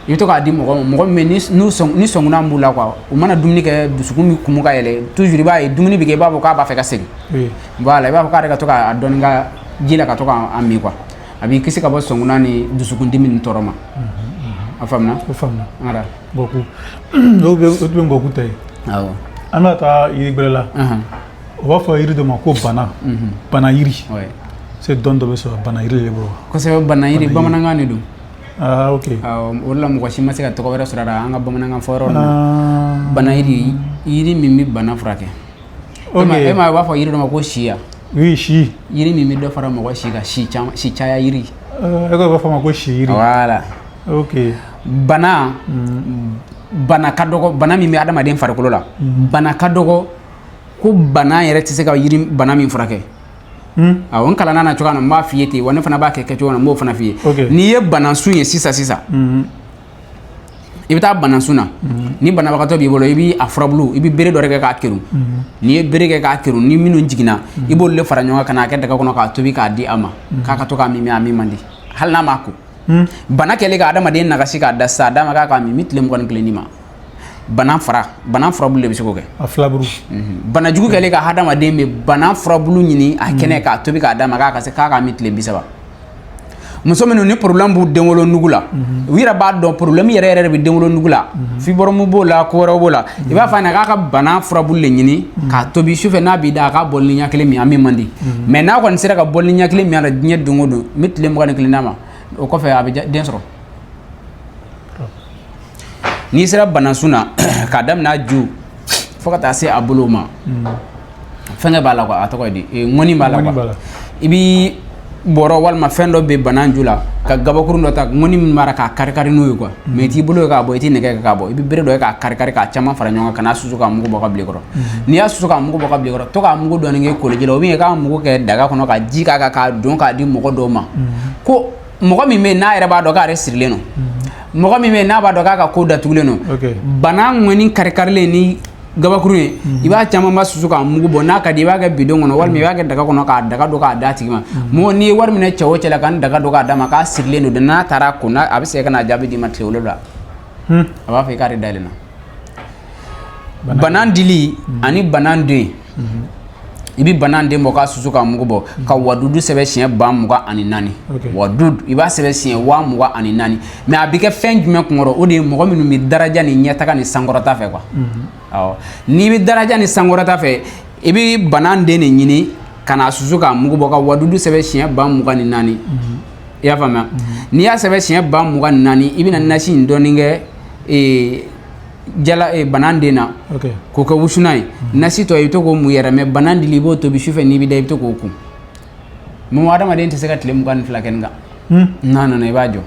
I bɛ to k'a di mɔgɔ ma, mɔgɔ min bɛ ni sɔngunan b'u la quoi, u mana dumuni kɛ, dusukun bɛ kumu ka yɛlɛ toujours. I b'a ye dumuni bɛ kɛ, i b'a fɔ k'a b'a fɛ ka segin. Voilà, i b'a fɔ k'ale ka to k'a dɔɔni ka ji la ka to k'a min quoi, a b'i kisi ka bɔ sɔngunan ni dusukundimi ni tɔɔrɔ ma. A faamuna? O faamuna. Voilà. Ngɔku, o bɛ o tun bɛ ngɔku ta ye. Awɔ. An bɛna taa yiri gbɛrɛ la. O b'a fɔ yiri dɔ ma ko bana yiri. C'est dɔn dɔ bɛ sɔrɔ bana yiri de bolo. Kosɛbɛ, bana yiri bamanankan de don. Ah, ok. Awɔ, o de la mɔgɔ si ma se ka tɔgɔ wɛrɛ sɔrɔ a la an ka bamanankan fɔ yɔrɔ ninnu na. Bana yiri, yiri min bɛ bana furakɛ. E ma, u b'a fɔ yiri dɔ ma ko siya. Oui, si. Yiri min bɛ dɔ fara mɔgɔ si kan, si caman, si caya yiri. E ko b'a fɔ a ma ko si yiri. Voilà. Ok. Bana ka dɔgɔ, bana min bɛ adamaden farikolo la. Bana ka dɔgɔ ko bana yɛrɛ tɛ se ka yiri bana min furakɛ. Awɔ, n kalanna na cogoya min na, n b'a f'i ye ten, wa ne fana b'a kɛ kɛcogo min na, n b'o fana f'i ye. N'i ye banasun ye sisan sisan, i bɛ taa banasun na, ni banabagatɔ b'i bolo, i bɛ a furabulu, i bɛ bere dɔ de kɛ k'a kerun. N'i ye bere kɛ k'a kerun, ni minnu jiginna, i b'olu de fara ɲɔgɔn kan ka n'a kɛ daga kɔnɔ k'a tobi k'a di a ma, k'a ka to k'a min, a min man di hali n'a m'a ko. Bana kɛlen ka adamaden nagasi k'a da sisan, a d'a ma k'a k'a min, n bɛ tile 21 d'i ma. Bana fara, bana furabulu de bɛ se k'o kɛ. A filaburu. Bana jugu kɛlen ka hadamaden bɛ bana furabulu ɲini a kɛnɛ k'a tobi k'a d'a ma k'a ka se k'a k'a min tile 30. Muso minnu ni problème b'u denwolonugu la, u yɛrɛ b'a dɔn problème yɛrɛ yɛrɛ de bɛ denwolonugu la, fibrome b'o la, ko wɛrɛw b'o la, i b'a fɔ a ɲɛna k'a ka bana furabulu de ɲini k'a tobi sufɛ, n'a b'i da, a k'a bɔli ɲɛ kelen min, a min man di. Mais n'a kɔni sera ka bɔli ɲɛ kelen min a la diɲɛ don o don, n bɛ tile 21 d'a ma, o kɔfɛ a bɛ den sɔrɔ. N'i sera banasun na k'a daminɛ a ju fo ka taa se a bolo ma, fɛnkɛ b'a la quoi, a tɔgɔ ye di, ŋɔni b'a la quoi. I bi bɔrɔ walima fɛn dɔ bɛ bana ju la ka gabakurun dɔ ta, ŋɔni min b'a la k'a kari kari n'o ye quoi. Mais i t'i bolo ye k'a bɔ, i t'i nɛgɛ kɛ k'a bɔ, i bɛ bere dɔ ye k'a kari kari k'a caman fara ɲɔgɔn kan ka n'a susu k'a mugu bɔ ka bila i kɔrɔ. N'i y'a susu k'a mugu bɔ ka bila i kɔrɔ, to k'a mugu dɔɔni kɛ koliji la, ou bien i k'a mugu kɛ daga kɔnɔ ka ji k'a kan k'a don k'a di mɔgɔ dɔw ma. Ko mɔgɔ min bɛ yen n'a yɛrɛ b'a dɔn k'ale sirilen don, mɔgɔ min bɛ yen n'a b'a dɔn k'a ka ko datugulen don, bana ŋɔni kari-karilen ni gabakuru ye, i b'a camanba susu k'a mugu bɔ, n'a ka di i b'a kɛ bidon kɔnɔ walima i b'a kɛ daga kɔnɔ k'a daga don k'a d'a tigi ma. Mɔgɔ n'i ye wari minɛ cɛ o cɛ la ka n daga don k'a d'a ma k'a sirilen don, n'a taara ko n'a a bɛ segin ka n'a jaabi d'i ma tile 7, a b'a fɔ i k'ale dayɛlɛnna. Bana dili ani bana den, i bɛ bana den bɔ k'a susu k'a mugu bɔ ka wadudu sɛbɛn siɲɛ 20000. Wadudu i b'a sɛbɛn siɲɛ 20000. Mais a bɛ kɛ fɛn jumɛn kunkɔrɔ? O de ye mɔgɔ minnu bɛ daraja ni ɲɛtaga ni sankɔrɔta fɛ quoi. Awɔ, n'i bɛ daraja ni sankɔrɔta fɛ, i bɛ bana den de ɲini ka n'a susu k'a mugu bɔ ka wadudu sɛbɛn siɲɛ 20000. I y'a faamuya? N'i y'a sɛbɛn siɲɛ 20000, i bɛna nasi in dɔɔni kɛ jala bana den na k'o kɛ wusulan ye. Nasi tɔ i bɛ to k'o mun yɛrɛ, mais bana dili i b'o tobi sufɛ, n'i bɛ da i bɛ to k'o kun. Mɔgɔ adamaden tɛ se ka tile 22 kɛ nin kan. N'a nana i b'a jɔ,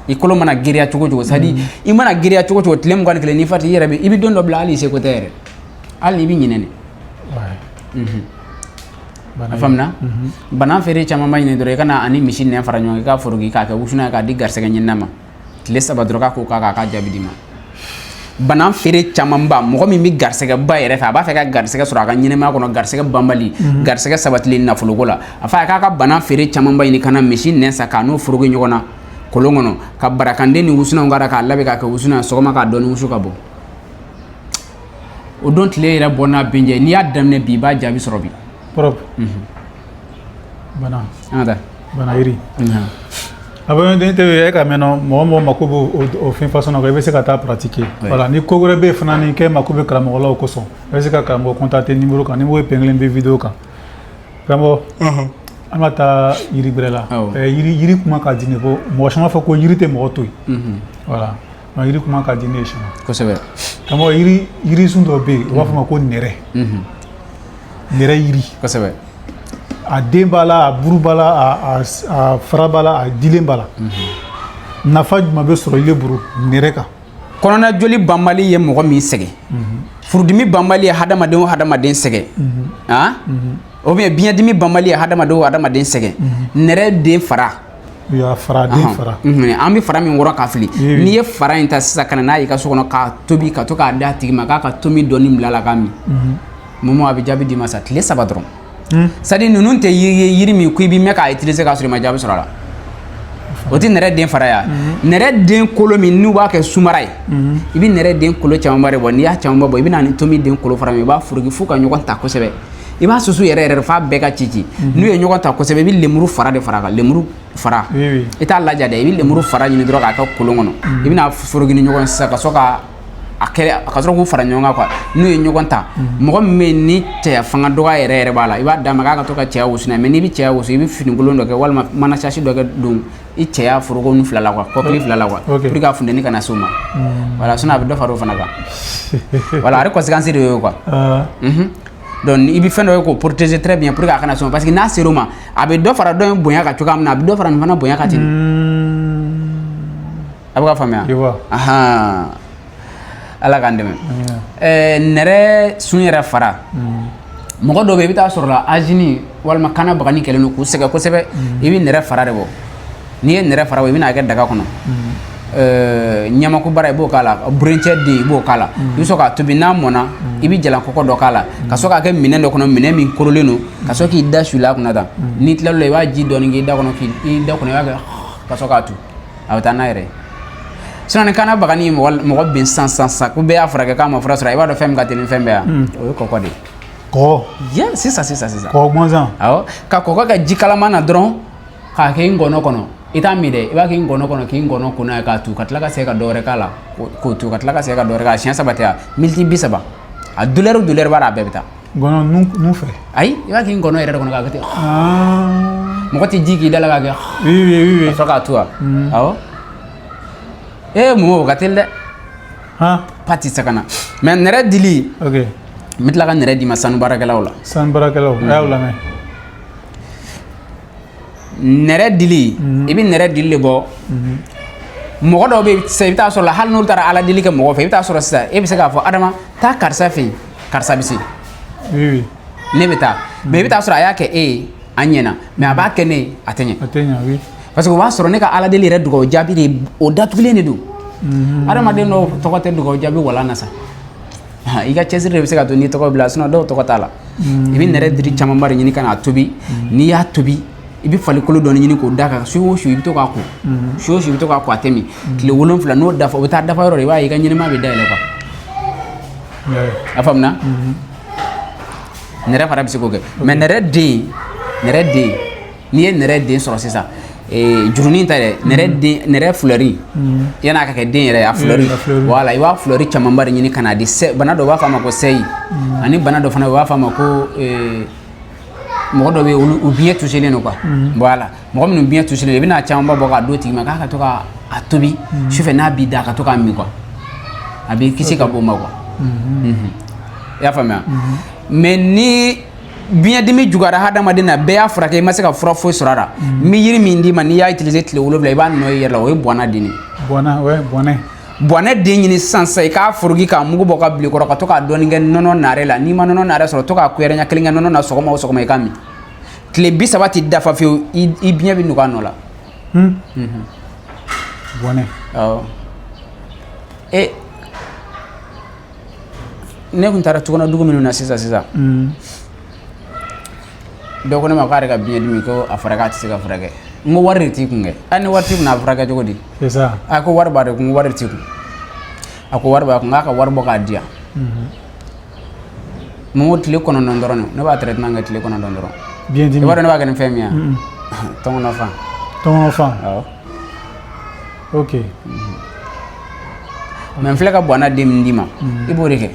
i kolo mana girinya cogo cogo, c'est à dire i mana girinya cogo cogo, tile 21 n'i fati i yɛrɛ bɛ, i bɛ don dɔ bila hali i seko tɛ yɛrɛ, hali i bɛ ɲinɛ de. A faamuna? Bana feere caman ba ɲini dɔrɔn, i ka na ani misi nɛn fara ɲɔgɔn kan, i k'a foroki k'a kɛ wusulan ye k'a di garisɛgɛ ɲinina ma tile 3 dɔrɔn, k'a ko k'a k'a jaabi d'i ma. Bana feere camanba, mɔgɔ min bɛ garisɛgɛba yɛrɛ fɛ, a b'a fɛ ka garisɛgɛ sɔrɔ a ka ɲɛnɛmaya kɔnɔ, garisɛgɛ banbali, garisɛgɛ sabatilen nafoloko la, a fɔ a k'a ka bana feere camanba ɲini ka na misi nɛn san k'a n'o foroki ɲɔgɔn na kolon kɔnɔ, ka barakanden ni wusunanw k'a la k'a labɛn k'a kɛ wusunan ye sɔgɔma k'a dɔɔni wusu ka bɔ. O don tile yɛrɛ bɔ n'a bin jɛ, n'i y'a daminɛ bi, i b'a jaabi sɔrɔ bi. Propre. Bana. An ka taa. Bana yiri. A bɛ den tɛ e ka mɛn mɔgɔ mɔgɔ mako b'o o fɛn façon na, i bɛ se ka taa pratiquer. Voilà, ni ko wɛrɛ bɛ yen fana ni kɛ mako bɛ karamɔgɔ la o kosɔn, i bɛ se ka karamɔgɔ contacter numéro kan, numéro épinglé bɛ vidéo kan. Karamɔgɔ, an ka taa yiri gbɛrɛ la. Yiri kuma ka di ne ko mɔgɔ caman fɔ ko yiri tɛ mɔgɔ to yen. Voilà, yiri kuma ka di ne ye sinon. Kosɛbɛ. Karamɔgɔ, yiri yirisun dɔ bɛ yen, u b'a fɔ ma ko nɛrɛ. Nɛrɛ yiri. Kosɛbɛ. A den b'a la, a buru b'a la, a fara b'a la, a dilen b'a la. Nafa jumɛn bɛ sɔrɔ ile buru nɛrɛ kan? Kɔnɔna joli banbali ye mɔgɔ min sɛgɛn, furudimi banbali ye hadamaden o hadamaden sɛgɛn, han, ou bien biɲɛdimi banbali ye hadamaden o hadamaden sɛgɛn, nɛrɛ den fara Ya fara den fara. An bɛ fara min wɔrɔ k'a fili, n'i ye fara in ta sisan ka na n'a ye i ka so kɔnɔ k'a tobi, ka to k'a d'a tigi ma k'a ka tomi dɔɔni bila a la k'a min, Momo, a bɛ jaabi d'i ma sa tile 3 dɔrɔn. C'est à dire ninnu tɛ yiri ye, yiri min ko i bɛ mɛn k'a utiliser k'a sɔrɔ i ma jaabi sɔrɔ a la. O tɛ nɛrɛ den fara ya, nɛrɛ den kolo min n'u b'a kɛ sumara ye, i bɛ nɛrɛ den kolo camanba de bɔ. N'i y'a camanba bɔ, i bɛ na ni tomi den kolo fara min, i b'a foroki f'u ka ɲɔgɔn ta kosɛbɛ. I b'a susu yɛrɛ yɛrɛ f'a bɛɛ ka ci ci. N'u ye ɲɔgɔn ta kosɛbɛ, i bɛ lemuru fara de fara a kan, lemuru fara. I t'a laja dɛ, i bɛ lemuru fara ɲini dɔrɔn k'a kɛ kolon kɔnɔ. I bɛna foroki ni ɲɔgɔn ye sisan, ka sɔrɔ ka a kɛ, ka sɔrɔ k'u fara ɲɔgɔn kan quoi. N'u ye ɲɔgɔn ta, mɔgɔ min bɛ yen ni cɛya fanga dɔgɔya yɛrɛ yɛrɛ b'a la, i b'a d'a ma k'a ka to ka cɛya wusu n'a ye. Mais n'i bɛ cɛya wusu, i bɛ finikolon dɔ kɛ walima mana sachet dɔ kɛ don i cɛya foroko ni fila la quoi, kɔkili fila la quoi, pour que a funteni kana s'o ma. Voilà, sinon a bɛ dɔ fara o fana kan. Voilà, a yɛrɛ conséquence de y'o ye quoi. Donc i bɛ fɛn dɔ ye k'o protéger très bien pour que a kana s'o ma, parce que n'a ser'o ma, a bɛ dɔ fara dɔ in bonya kan cogoya min na, a bɛ dɔ fara nin fana bonya kan ten. A bɛ ka faamuya? Je vois. Ahan, Ala k'an dɛmɛ. Nɛrɛ sun yɛrɛ fara, mɔgɔ dɔw bɛ yen, i bɛ taa sɔrɔ la angine walima kana bagani kɛlen don k'u sɛgɛn kosɛbɛ, i bɛ nɛrɛ fara de bɔ. N'i ye nɛrɛ fara bɔ, i bɛna kɛ daga kɔnɔ, ɲamaku bara, i b'o k'a la, burencɛ den, i b'o k'a la, i bɛ sɔrɔ k'a tobi. N'a mɔnna, i bɛ jalankɔkɔ dɔ k'a la, ka sɔrɔ k'a kɛ minɛn dɔ kɔnɔ, minɛn min korolen don, ka sɔrɔ k'i da suli a kunna tan. N'i tilal'o la, i b'a ji dɔɔni k'i da kɔnɔ, k'i da kɔnɔ, i b'a kɛ ka sɔrɔ k'a tu, a bɛ taa n'a yɛrɛ ye. Sinon ni kana bagani ye mɔgɔ mɔgɔ bin sisan sisan sisan, ko bɛɛ y'a furakɛ k'a ma fura sɔrɔ, i b'a dɔn fɛn min ka teli ni fɛn bɛɛ ye, o ye kɔkɔ de ye. Kɔgɔ? Ye sisan sisan sisan. Kɔgɔ gansan? Awɔ, ka kɔkɔ kɛ ji kalaman na dɔrɔn k'a kɛ i ngɔnɔ kɔnɔ. I t'a min dɛ, i b'a kɛ i ngɔnɔ kɔnɔ, k'i ngɔnɔ ko n'a ye k'a tu, ka tila ka segin ka dɔ wɛrɛ k'a la k'o tu, ka tila ka segin ka dɔ wɛrɛ k'a la, siɲɛ 3 tɛ wa, miniti 30, a douleur o douleur b'a la, a bɛɛ bɛ taa. Ngɔnɔ nun fɛ? Ayi, i b'a k'i ngɔnɔ yɛrɛ de kɔnɔ k'a kɛ ten. Mɔgɔ tɛ ji k'i da la k'a kɛ Oui, oui, oui, oui. ka sɔrɔ k'a tu wa. Awɔ, ee mɔgɔ, o ka teli dɛ. Han. Pati sakana, mais nɛrɛ dili, n bɛ tila ka nɛrɛ d'i ma sanu baarakɛlaw la. Sanu baarakɛlaw, a y'aw lamɛn. Nɛrɛ dili, i bɛ nɛrɛ dili de bɔ. Mɔgɔ dɔw bɛ yen sisan, i bɛ taa sɔrɔ la, hali n'olu taara ala deli kɛ mɔgɔ fɛ, i bɛ taa sɔrɔ sisan e bɛ se k'a fɔ Adama taa karisa fɛ yen, karisa bɛ se. Ne bɛ taa, mais i bɛ taa sɔrɔ a y'a kɛ e ye, a ɲɛna, mais a b'a kɛ ne ye, a tɛ ɲɛ. A tɛ ɲɛ, oui. Parce que o b'a sɔrɔ ne ka ala deli yɛrɛ dugawu jaabi de, o datugulen de don. Adamaden dɔw tɔgɔ tɛ dugawu jaabi walan na sa. I ka cɛsiri de bɛ se ka to n'i tɔgɔ bila, sinon dɔw tɔgɔ t'a la. I bɛ nɛrɛ diri camanba de ɲini ka n'a tobi. N'i y'a tobi, i bɛ falikolo dɔɔni ɲini k'o da kan. Su o su i bɛ to k'a ko, su o su i bɛ to k'a ko, a tɛ min. Tile 7 n'o dafa, o bɛ taa dafa yɔrɔ dɔ, i b'a ye i ka ɲɛnɛmaya bɛ dayɛlɛ quoi. A faamuna? Nɛrɛ fara bɛ se k'o kɛ. Mais nɛrɛ den, nɛrɛ den, n'i ye nɛrɛ den sɔrɔ sisan, jurunin ta dɛ, nɛrɛ den, nɛrɛ fleur, yan'a ka kɛ den yɛrɛ, a fleur, voilà, i b'a fleur camanba de ɲini ka n'a di. Bana dɔ, u b'a fɔ a ma ko sɛyi, ani bana dɔ fana, u b'a fɔ a ma ko mɔgɔ dɔ bɛ yen, olu u biɲɛ touchelen don quoi. Voilà, mɔgɔ minnu biɲɛ touchelen don, i bɛna camanba bɔ k'a d'o tigi ma k'a ka to ka a tobi sufɛ, n'a b'i da, a ka to k'a min quoi, a b'i kisi ka bɔ o ma quoi. I y'a faamuya? Mais ni biɲɛdimi juguyara hadamaden na, bɛɛ y'a furakɛ, i ma se ka fura foyi sɔrɔ a la, n bɛ yiri min d'i ma, n'i y'a utiliser tile 7, i b'a nɔ ye i yɛrɛ la, o ye bɔnna den ye. Bɔnna, ouais, bɔnɛ. Bɔnɛ den ɲini sisan sisan, i k'a foroki k'a mugu bɔ ka bila i kɔrɔ, ka to k'a dɔɔni kɛ nɔnɔ nare la. N'i ma nɔnɔ nare sɔrɔ, to k'a kuyɛrɛ ɲɛ kelen kɛ nɔnɔ na sɔgɔma o sɔgɔma, i k'a min. Tile 30 tɛ dafa fiyewu, i biɲɛ bɛ nugu a nɔ la. Bɔnɛ. Awɔ. E ne kun taara tukɔnɔ dugu minnu na sisan sisan, dɔ ko ne ma k'ale ka biɲɛdimi ko a furakɛ, a tɛ se ka furakɛ. N ko wari de t'i kun kɛ. Hali ni wari t'i kun, a bɛ furakɛ cogo di? C'est ça. A ko wari b'a de kun, wari de t'i kun. A ko wari b'a kun, k'a ka wari bɔ k'a di yan. Mun ko tile 9 dɔrɔn, ne b'a traitement kɛ tile 9 dɔrɔn. Biɲɛdimi. I b'a dɔn ne b'a kɛ ni fɛn min ye? Tɔnkɔnɔ fan. Tɔnkɔnɔ fan. Awɔ. Mais n filɛ ka bɔnna den min d'i ma, i b'o de kɛ.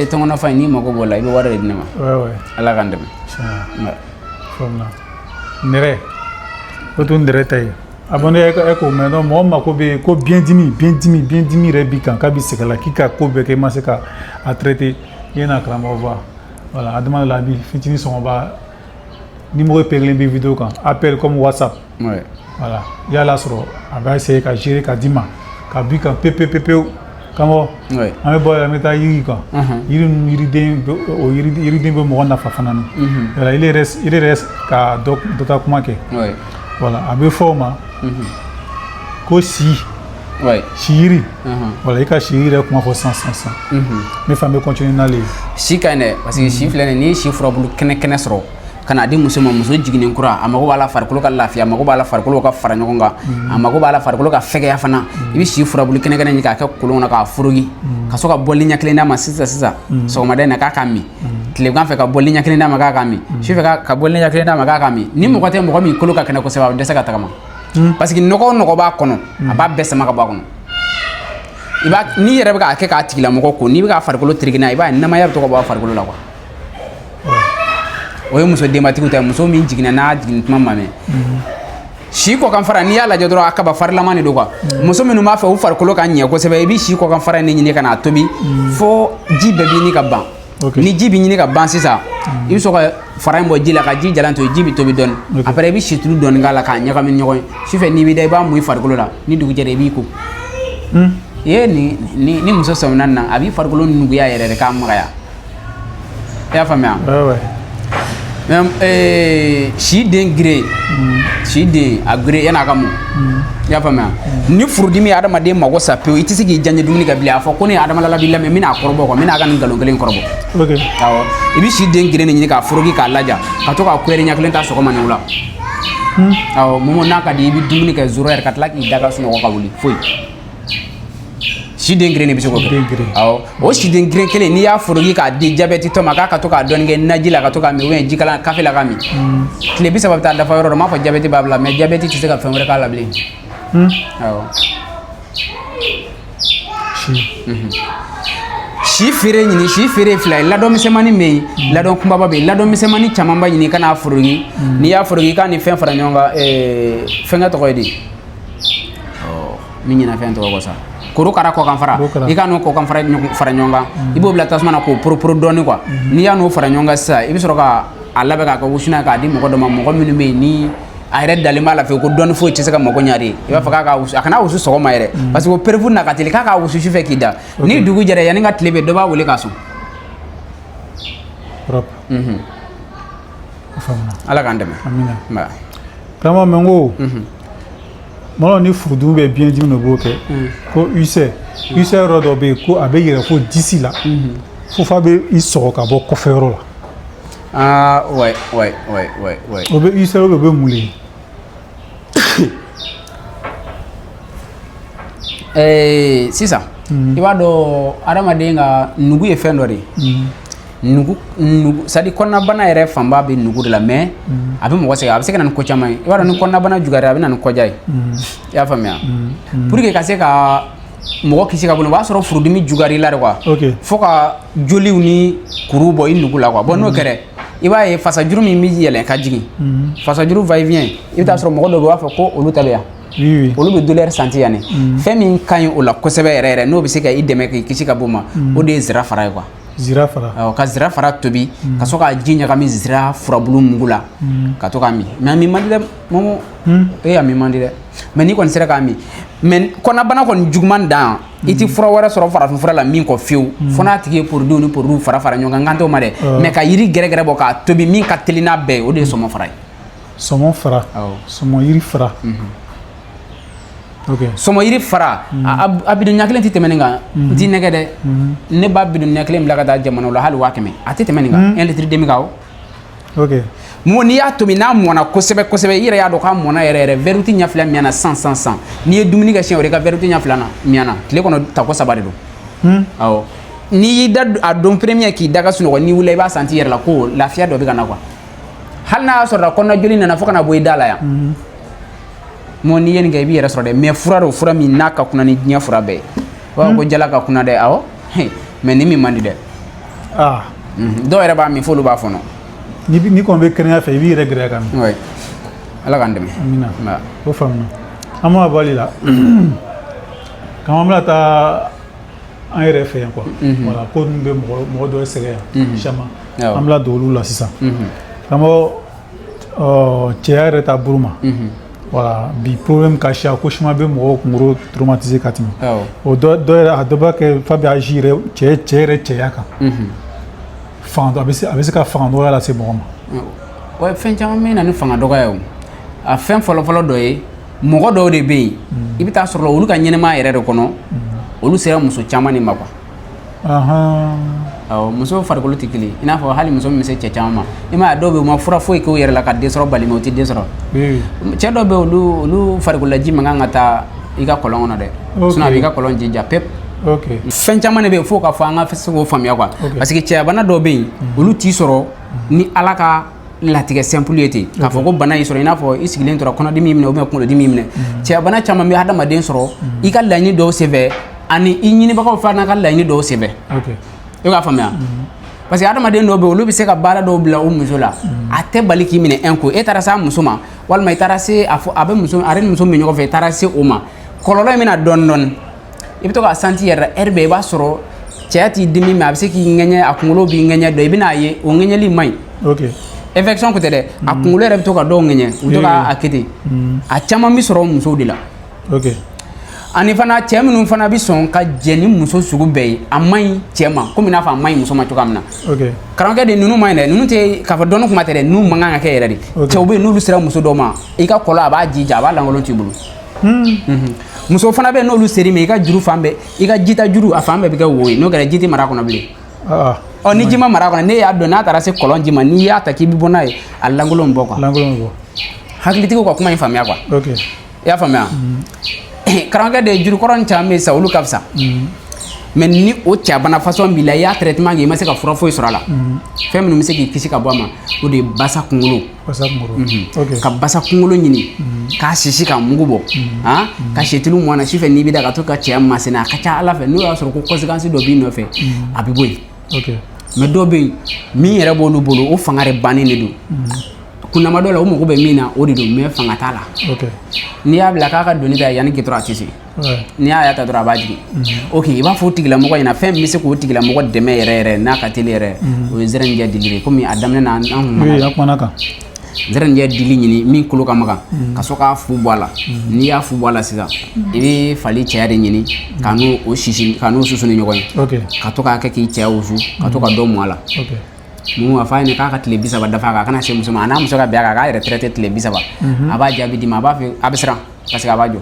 Tɔnkɔnɔ fan, n'i mago b'o la, i bɛ wari de di ne ma. Ala k'an dɛmɛ. Tiɲɛ. Faamuna. Nɛrɛ. O tun nɛrɛ ta ye. Abonné e k'o mɛn. Donc mɔgɔ mako bɛ ko biɲɛdimi, biɲɛdimi, biɲɛdimi yɛrɛ b'i kan, k'a b'i sɛgɛn la, k'i ka ko bɛɛ kɛ, i ma se ka a traiter, i ye na karamɔgɔ ba. Voilà, Adama la bi fitinin sɔngɔba numéro épinglé bɛ vidéo kan, appel comme WhatsApp. Voilà, i y'a lasɔrɔ, a b'a essayer ka gérer ka d'i ma ka b'i kan pewu pewu pewu. Karamɔgɔ, an bɛ bɔ yan, an bɛ taa yiri kan. Yiri ninnu, yiriden bɛ, o yiriden bɛ mɔgɔ nafa fana ni. Voilà, il reste ka dɔ dɔ ta kuma kɛ. Voilà, a bɛ fɔ o ma ko si. Si yiri. Voilà, i ka si yiri yɛrɛ kuma fɔ sisan sisan sisan. Ne fana bɛ continuer n'ale ye. Si ka ɲi dɛ, parce que si filɛ nin ye, n'i ye si furabulu kɛnɛ kɛnɛ sɔrɔ ka n'a di muso ma, muso jiginnen kura, a mago b'a la farikolo ka lafiya, a mago b'a la farikolo ka fara ɲɔgɔn kan, a mago b'a la farikolo ka fɛgɛya fana. I bɛ si furabulu kɛnɛ kɛnɛ ɲini k'a kɛ kolon kɔnɔ k'a foroki, ka sɔrɔ ka bɔli ɲɛ kelen d'a ma sisan sisan sɔgɔmada in na k'a ka min, tilegan fɛ ka bɔli ɲɛ kelen d'a ma k'a ka min, sufɛ ka bɔli ɲɛ kelen d'a ma k'a ka min. Ni mɔgɔ tɛ mɔgɔ min kolo ka kɛnɛ kosɛbɛ, a bɛ dɛsɛ ka tagama, parce que nɔgɔ o nɔgɔ b'a kɔnɔ, a b'a bɛɛ sama ka bɔ a kɔnɔ. I b'a n'i yɛrɛ bɛ k'a kɛ k'a tigilamɔgɔ ko, n'i bɛ k'a farikolo tereke n'a ye, i b'a ye namaya bɛ to ka bɔ a farikolo la quoi. O ye muso denbatigiw ta ye, muso min jiginna n'a jigin tuma ma mɛn. Si kɔkan fara, n'i y'a lajɛ dɔrɔn, a kaba farilama de don quoi. Muso minnu b'a fɛ u farikolo ka ɲɛ kosɛbɛ, i bɛ si kɔkan fara in de ɲini ka n'a tobi fo ji bɛɛ bɛ ɲini ka ban. Ni ji bɛ ɲini ka ban sisan, i bɛ sɔrɔ ka fara in bɔ ji la ka ji jalan to yen, ji bɛ tobi dɔɔni. Après, i bɛ situlu dɔɔni k'a la k'a ɲagami ni ɲɔgɔn ye. Sufɛ n'i bɛ da, i b'a mun i farikolo la, ni dugu jɛra, i b'i ko. I ye ni muso sɔmina nin na, a b'i farikolo nuguya yɛrɛ de k'a magaya. I y'a faamuya? Si den gere, si den a gere yan'a ka mɔ. I y'a faamuya? Ni furudimi ye adamaden mago sa pewu, i tɛ se k'i diyaɲɛ dumuni kɛ bilen. A fɔ ko ne ye Adama Lalabi lamɛn, n bɛna a kɔrɔbɔ quoi, n bɛna a ka nin nkalon kelen kɔrɔbɔ. Awɔ, i bɛ si den gere de ɲini k'a foroki k'a laja, ka to k'a kuyɛri ɲɛ kelen ta sɔgɔma ni wula. Awɔ, Momo, n'a ka di i bɛ dumuni kɛ zéro heure ka tila k'i da ka sunɔgɔ ka wuli, foyi. Si den geren de bɛ se k'o kɛ. Awɔ, o si den geren kelen, n'i y'a foroki k'a di jabɛti tɔ ma k'a ka to k'a dɔɔni kɛ naji la ka to k'a min, ou bien jikalan kafe la k'a min, tile 30 bɛ taa dafa yɔrɔ dɔ. N m'a fɔ jabɛti b'a bila, mais jabɛti tɛ se ka fɛn wɛrɛ k'a la bilen. Awɔ. Si feere ɲini, si feere fila ye, ladɔn misɛnmanin bɛ yen, ladɔn kunbaba bɛ yen. Ladɔn misɛnmanin camanba ɲini ka n'a foroki. N'i y'a foroki, i k'a ni fɛn fara ɲɔgɔn kan, fɛnkɛ tɔgɔ ye di, min ɲinɛ fɛn tɔgɔ kɔ sa, korokara kɔkan fara, i ka n'o kɔkan fara fara ɲɔgɔn kan, i b'o bila tasuma na k'o poroporo dɔɔni quoi. N'i y'a n'o fara ɲɔgɔn kan sisan, i bɛ sɔrɔ ka a labɛn k'a kɛ wusulan k'a di mɔgɔ dɔ ma, mɔgɔ minnu bɛ yen ni a yɛrɛ dalen b'a la fewu ko dɔɔni foyi tɛ se ka mago ɲa de ye. I b'a fɔ k'a ka wusu, a kana wusu sɔgɔma yɛrɛ, parce que o preuve na ka teli, k'a ka wusu sufɛ k'i da. Ni dugu jɛra, yanni ka tile bɛ, dɔ b'a wele k'a sɔn. Ala k'an dɛmɛ. Amina. Karamɔgɔ, mɛ n ko mɔgɔ ni furudimi bɛ biyɛndimi de b'o kɛ, ko ulcère, ulcère yɔrɔ dɔ bɛ yen ko a bɛ yɛlɛ fo disi la, fo f'a bɛ i sɔgɔ ka bɔ kɔfɛ yɔrɔ la. Ah ouais ouais ouais ouais ouais. O bɛ ulcère, o bɛ mun de ye? Sisan i b'a dɔn, adamaden ka nugu ye fɛn dɔ de ye. Nugu, nugu, c'est à dire kɔnɔnabana yɛrɛ fanba bɛ nugu de la, mais a bɛ mɔgɔ sɛgɛn, a bɛ se ka na ni ko caman ye. I b'a dɔn, ni kɔnɔnabana juguyara, a bɛ na ni kɔja ye. I y'a faamuya? Pour que ka se ka mɔgɔ kisi ka bɔ, o b'a sɔrɔ furudimi juguyara i la de quoi, fo ka joliw ni kuruw bɔ i nugu la quoi. Bon, n'o kɛra, i b'a ye fasajuru min bɛ yɛlɛn ka jigin, fasajuru va et vient, i bɛ taa sɔrɔ mɔgɔ dɔw bɛ, u b'a fɔ ko olu ta bɛ yan, olu bɛ douleur sentir yan. Fɛn min ka ɲi o la kosɛbɛ yɛrɛ yɛrɛ, n'o bɛ se ka i dɛmɛ k'i kisi ka bɔ o ma, o de ye zira fara ye quoi. Zira fara. Awɔ, ka zira fara tobi, ka sɔrɔ ka ji ɲagami zira furabulu mugu la, ka to k'a min. Mais a min man di dɛ, Momo. E, a min man di dɛ, mais n'i kɔni sera k'a min. Mais kɔnɔbana kɔni juguman dan, i ti fura wɛrɛ sɔrɔ farafin fura la min kɔ fiyewu, fo n'a tigi ye produit ni produit fara fara ɲɔgɔn kan. N kan t'o ma dɛ, mais ka yiri gɛrɛgɛrɛ bɔ k'a tobi, min ka teli n'a bɛɛ ye, o de ye sɔmɔ fara ye. Sɔmɔ fara. Sɔmɔ yiri fara. Sɔmɔ yiri fara, a bidon ɲɛ kelen tɛ tɛmɛ nin kan. N t'i nɛgɛ dɛ, ne b'a bidon ɲɛ kelen bila ka taa jamana la, hali 100 000, a tɛ tɛmɛ nin kan, 1 litre demi kan o. Mo n'i y'a tobi, n'a mɔnna kosɛbɛ kosɛbɛ, i yɛrɛ y'a dɔn k'a mɔnna yɛrɛ yɛrɛ, verre ɲɛ fila miyana san san san. N'i ye dumuni kɛ siɲɛ wɛrɛ, i ka verre ɲɛ fila na miyana, tile kɔnɔ tako 3 de don. Awɔ, n'i y'i da a don premier k'i da ka sunɔgɔ, n'i wulila, i b'a sentir i yɛrɛ la ko lafiya dɔ bɛ ka na quoi. Hali n'a y'a sɔrɔ la kɔnɔna joli nana fo ka na bɔ i da la yan. Mɔ n'i ye nin kɛ, i b'i yɛrɛ sɔrɔ dɛ. Mais fura don, fura min n'a ka kunna ni diɲɛ fura bɛɛ ye. U b'a fɔ ko jala ka kunna dɛ, awɔ, mais nin min man di dɛ. Dɔw yɛrɛ b'a min f'olu b'a fɔnɔ. Ni kɔni bɛ kɛnɛya fɛ, i b'i yɛrɛ gɛrɛ ka min. Oui, Ala k'an dɛmɛ. Amina. O faamuna. An b'a bɔ ale la. Kama an bɛna taa an yɛrɛ fɛ yan quoi. Voilà, ko ninnu bɛ mɔgɔ dɔw sɛgɛn yan caman. An bɛna don olu la sisan. Karamɔgɔ, cɛya yɛrɛ ta bolo ma. Voilà, bi problème ka siya ko caman bɛ mɔgɔw kunkolo traumatiser ka tɛmɛ. O dɔ yɛrɛ, a dɔ b'a kɛ f'a bɛ agir yɛrɛ cɛ yɛrɛ cɛya kan. Fanga a bɛ se ka fanga dɔgɔya lase mɔgɔ ma. Wa fɛn caman bɛ na ni fanga dɔgɔya ye o. A fɛn fɔlɔfɔlɔ dɔ ye, mɔgɔ dɔw de bɛ yen, i bɛ taa sɔrɔ olu ka ɲɛnɛmaya yɛrɛ de kɔnɔ, olu sera muso caman de ma quoi. Awɔ, muso farikolo tɛ kelen. I n'a fɔ hali muso min bɛ se cɛ caman ma, i m'a ye, dɔw bɛ yen, u ma fura foyi k'u yɛrɛ la ka den sɔrɔ bali, mais u tɛ den sɔrɔ. Cɛ dɔw bɛ yen, olu farikolola ji man kan ka taa i ka kɔlɔn kɔnɔ dɛ, sinon a b'i ka kɔlɔn ji ja pep. Fɛn caman de bɛ yen fo k'a fɔ an ka se k'o faamuya quoi, parce que cɛyabana dɔw bɛ yen, olu t'i sɔrɔ ni Ala ka latigɛ simple ye ten k'a fɔ ko bana y'i sɔrɔ, i n'a fɔ i sigilen tora, kɔnɔdimi y'i minɛ ou bien kunkolodimi y'i minɛ. Cɛyabana caman bɛ hadamaden sɔrɔ i ka laɲini dɔw senfɛ, ani i ɲinibagaw fana ka laɲini dɔw senfɛ. I k'a faamuya, parce que hadamaden dɔw bɛ yen, olu bɛ se ka baara dɔw bila u muso la, a tɛ bali k'i minɛ un coup. E taara se a muso ma, walima i taara se a fɔ a bɛ muso, a yɛrɛ ni muso min bɛ ɲɔgɔn fɛ, i taara se o ma, kɔlɔlɔ in bɛna dɔɔni dɔɔni, i bɛ to k'a santi yɛrɛ heure bɛɛ. I b'a sɔrɔ cɛya t'i dimi, mais a bɛ se k'i ŋɛɲɛ, a kunkolo b'i ŋɛɲɛ dɔ, i bɛn'a ye o ŋɛɲɛli man ɲi. Infection ko tɛ dɛ, a kunkolo yɛrɛ bɛ to ka dɔw ŋɛɲɛ, u bɛ to ka a kɛ ten. A caman bɛ sɔrɔ musow de la. Ani fana, cɛ minnu fana bɛ sɔn ka jɛ ni muso sugu bɛɛ ye, a man ɲi cɛ ma komi n'a fɔ a man ɲi muso ma cogoya min na. Karamɔgɔkɛ de, ninnu man ɲi dɛ. Ninnu tɛ k'a fɔ dɔnni kuma tɛ dɛ, ninnu man kan ka kɛ yɛrɛ de. Cɛw bɛ yen, n'olu sera muso dɔw ma, i ka kɔlɔn a b'a jija, a b'a lankolon t'i bolo. Muso fana bɛ yen, n'olu ser'i ma, i ka juru fan bɛɛ, i ka jita juru a fan bɛɛ bɛ kɛ wo ye. N'o kɛra, ji tɛ mara a kɔnɔ bilen. Ɔ, ni ji ma mara a kɔnɔ, ne y'a dɔn n'a taara se kɔlɔn ji ma, n'i y'a ta k'i bɛ bɔ n'a ye, a lankolon bɔ quoi. Lankolon bɛ bɔ. Hakilitigiw ka kuma in faamuya quoi. I y'a faamuya, karamɔgɔkɛ de, jurukɔrɔ ni caman bɛ yen sisan, olu ka fisa. Mais ni o cɛbana façon b'i la, i y'a traitement kɛ, i ma se ka fura foyi sɔrɔ a la, fɛn minnu bɛ se k'i kisi ka bɔ a ma, o de ye basa kunkolo. Basa kunkolo. Ka basa kunkolo ɲini k'a sisi k'a mugu bɔ, han, ka setulu mɔn na sufɛ, n'i bɛ da ka to ka cɛya masina, a ka ca Ala fɛ, n'o y'a sɔrɔ ko conséquence dɔ b'i nɔfɛ, a bɛ bɔ yen. Mais dɔw bɛ yen, min yɛrɛ b'olu bolo, o fanga yɛrɛ bannen de don. Kunnama dɔ la, o mago bɛ min na, o de don, mais fanga t'a la. N'i y'a bila k'a ka doni ta yanni gitɔrɔ, a tɛ se. N'i y'a ta dɔrɔn, a b'a jigin. Ok, i b'a fɔ o tigilamɔgɔ ɲɛna, fɛn min bɛ se k'o tigilamɔgɔ dɛmɛ yɛrɛ yɛrɛ, n'a ka teli yɛrɛ, o ye zɛrɛnjɛ dili de ye, komi a daminɛ na an kun Oui, an kumana kan. Zɛrɛnjɛ dili ɲini min kolo ka magan, ka sɔrɔ k'a fu bɔ a la. N'i y'a fu bɔ a la sisan, i bɛ fali cɛya de ɲini ka n'o o sisi, ka n'o susu ni ɲɔgɔn ye, ka to k'a kɛ k'i cɛya wusu, ka to ka dɔ mɔ a la. Mun a f'a ɲɛna k'a ka tile 30 dafa a kan, a kana se muso ma, a n'a muso ka bɛn a kan, a k'a yɛrɛ traité tile 30, a b'a jaabi d'i ma, a b'a fɛ, a bɛ siran parce que a b'a jɔ,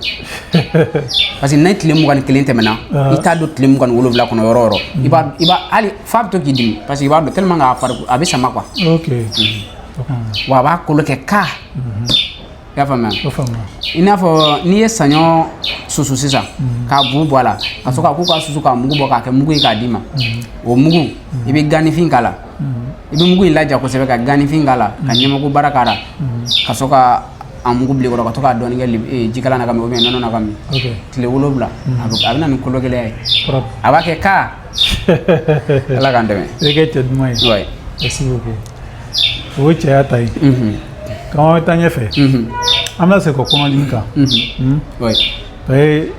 parce que n'a tile 21 tɛmɛna, i t'a don tile 27 kɔnɔ yɔrɔ o yɔrɔ, i b'a hali f'a bɛ to k'i dimi, parce que i b'a dɔn tellement que a fari a bɛ sama quoi. Wa a b'a kolo kɛ ka, i y'a faamuya? O faamuya. I n'a fɔ n'i ye saɲɔ susu sisan k'a bu bɔ a la, ka sɔrɔ k'a ko k'a susu k'a mugu bɔ k'a kɛ mugu ye k'a d'i ma, o mugu, i bɛ ganifin k'a la, i bɛ mugu in laja kosɛbɛ ka ganifin k'a la, ka ɲɛmɛku baara k'a la, ka sɔrɔ ka a mugu bila i kɔrɔ, ka to k'a dɔɔni kɛ jikalan na ka min ou bien nɔnɔ na ka min. Tile 7, a bɛ na ni kolo gɛlɛya ye. Propre. A b'a kɛ ka, Ala k'an dɛmɛ. I kɛ cɛ duman ye. Ouais. Merci beaucoup. O ye cɛya ta ye. K'an bɛ taa ɲɛfɛ. An bɛna segin ka kɔnɔdimi kan. Ouais. Parce que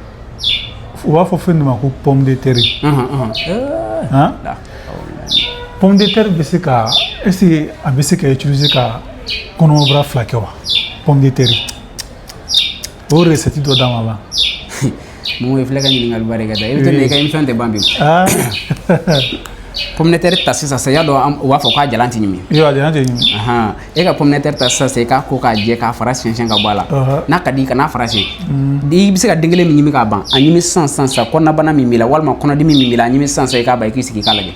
u b'a fɔ fɛn dɔ ma ko pomme de terre. Han? La. Pomme de terre bɛ se ka, est ce que a bɛ se ka utiliser ka kɔnɔbara fila kɛ wa? Pomme de terre. O recette dɔ d'a ma ba. Mun ye filɛ ka ɲininkali ba de kɛ da i bɛ to nin i ka émission tɛ ban bi. Ah. Pomme de terre ta sisan sisan, i y'a dɔn u b'a fɔ k'a jalan tɛ ɲimi. Iyo, a jalan tɛ ɲimi. Ahan. E ka pomme de terre ta sisan sisan, i k'a ko k'a jɛ, k'a fara siyɛn ka bɔ a la. N'a ka di i kana fara siyɛn. I bɛ se ka den kelen min ɲimi k'a ban, a ɲimi sisan sisan sisan, kɔnɔnabana min b'i la walima kɔnɔdimi min b'i la, a ɲimi sisan sisan, i k'a ban, i k'i sigi i k'a lajɛ.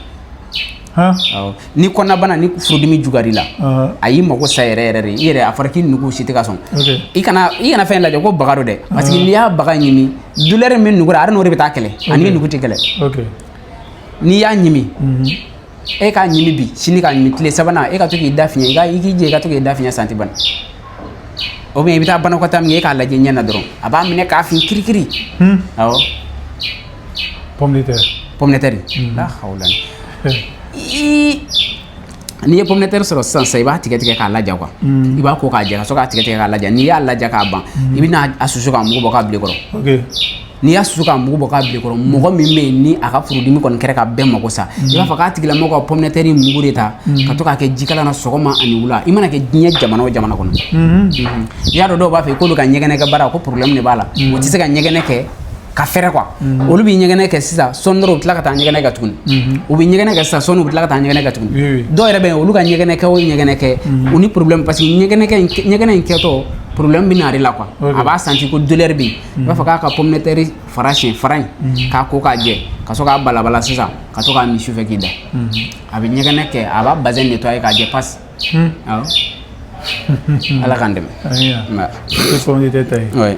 Han? Awɔ. Ni kɔnɔnabana ni furudimi juguyar'i la, a y'i mago sa yɛrɛ yɛrɛ de, i yɛrɛ a fɔra k'i nugu si tɛ ka sɔn. I kana fɛn lajɛ ko baga don dɛ, parce que n'i y'a baga ɲimi, douleur min bɛ nugu la, a n'o de bɛ taa kɛlɛ, ani nugu tɛ kɛlɛ. N'i y'a ɲimi, e k'a ɲimi bi, sini k'a ɲimi, tile sabanan e ka to k'i da fiɲɛ, i k'i jɛ, i ka to k'i da fiɲɛ santi bani, ou bien i bɛ taa banakɔtaa min kɛ, e k'a lajɛ ɲɛ na dɔrɔn, a b'a minɛ k'a fin kirikiri. Awɔ. Pomme de terre. Pomme de terre, la hawla. N'i ye pomme de terre sɔrɔ sisan sisan, i b'a tigɛ tigɛ k'a laja quoi. I b'a ko k'a jɛ, ka sɔrɔ k'a tigɛ tigɛ k'a laja. N'i y'a laja k'a ban, i bɛna a susu k'a mugu bɔ k'a bila i kɔrɔ. N'i y'a susu k'a mugu bɔ k'a bila i kɔrɔ, mɔgɔ min bɛ yen ni a ka furudimi kɔni kɛra ka bɛɛ mago sa, i b'a fɔ k'a tigilamɔgɔ ka pomme de terre mugu de ta ka to k'a kɛ jikalan na sɔgɔma ani wula, i mana kɛ diɲɛ jamana o jamana kɔnɔ. I y'a dɔn, dɔw b'a fɔ k'olu ka ɲɛgɛnɛ kɛ baara ko problème de b'a la, o tɛ se ka ɲɛgɛnɛ kɛ ka fɛrɛ quoi. Olu bɛ ɲɛgɛnɛ kɛ sisan, sɔɔni dɔrɔn u bɛ tila ka taa ɲɛgɛnɛ kɛ tuguni. U bɛ ɲɛgɛnɛ kɛ sisan, sɔɔni u bɛ tila ka taa ɲɛgɛnɛ kɛ tuguni. Dɔw yɛrɛ bɛ yen, olu ka ɲɛgɛnɛ kɛ o ɲɛgɛnɛ kɛ, u ni problème, parce que ɲɛgɛnɛ kɛ ɲɛgɛnɛ in kɛtɔ Problème bɛ na ale la quoi. A b'a senti ko douleur bɛ yen. I b'a fɔ k'a ka pomme de terre fara siɲɛ, fara in k'a ko k'a jɛ, ka sɔrɔ k'a balabala sisan, ka to k'a min sufɛ k'i da. A bɛ ɲɛgɛnɛ kɛ, a b'a bazɛn nettoyer k'a jɛ pasi. Awɔ, Ala k'an dɛmɛ. Amiina. O ye pomme de terre ta ye. Ouais.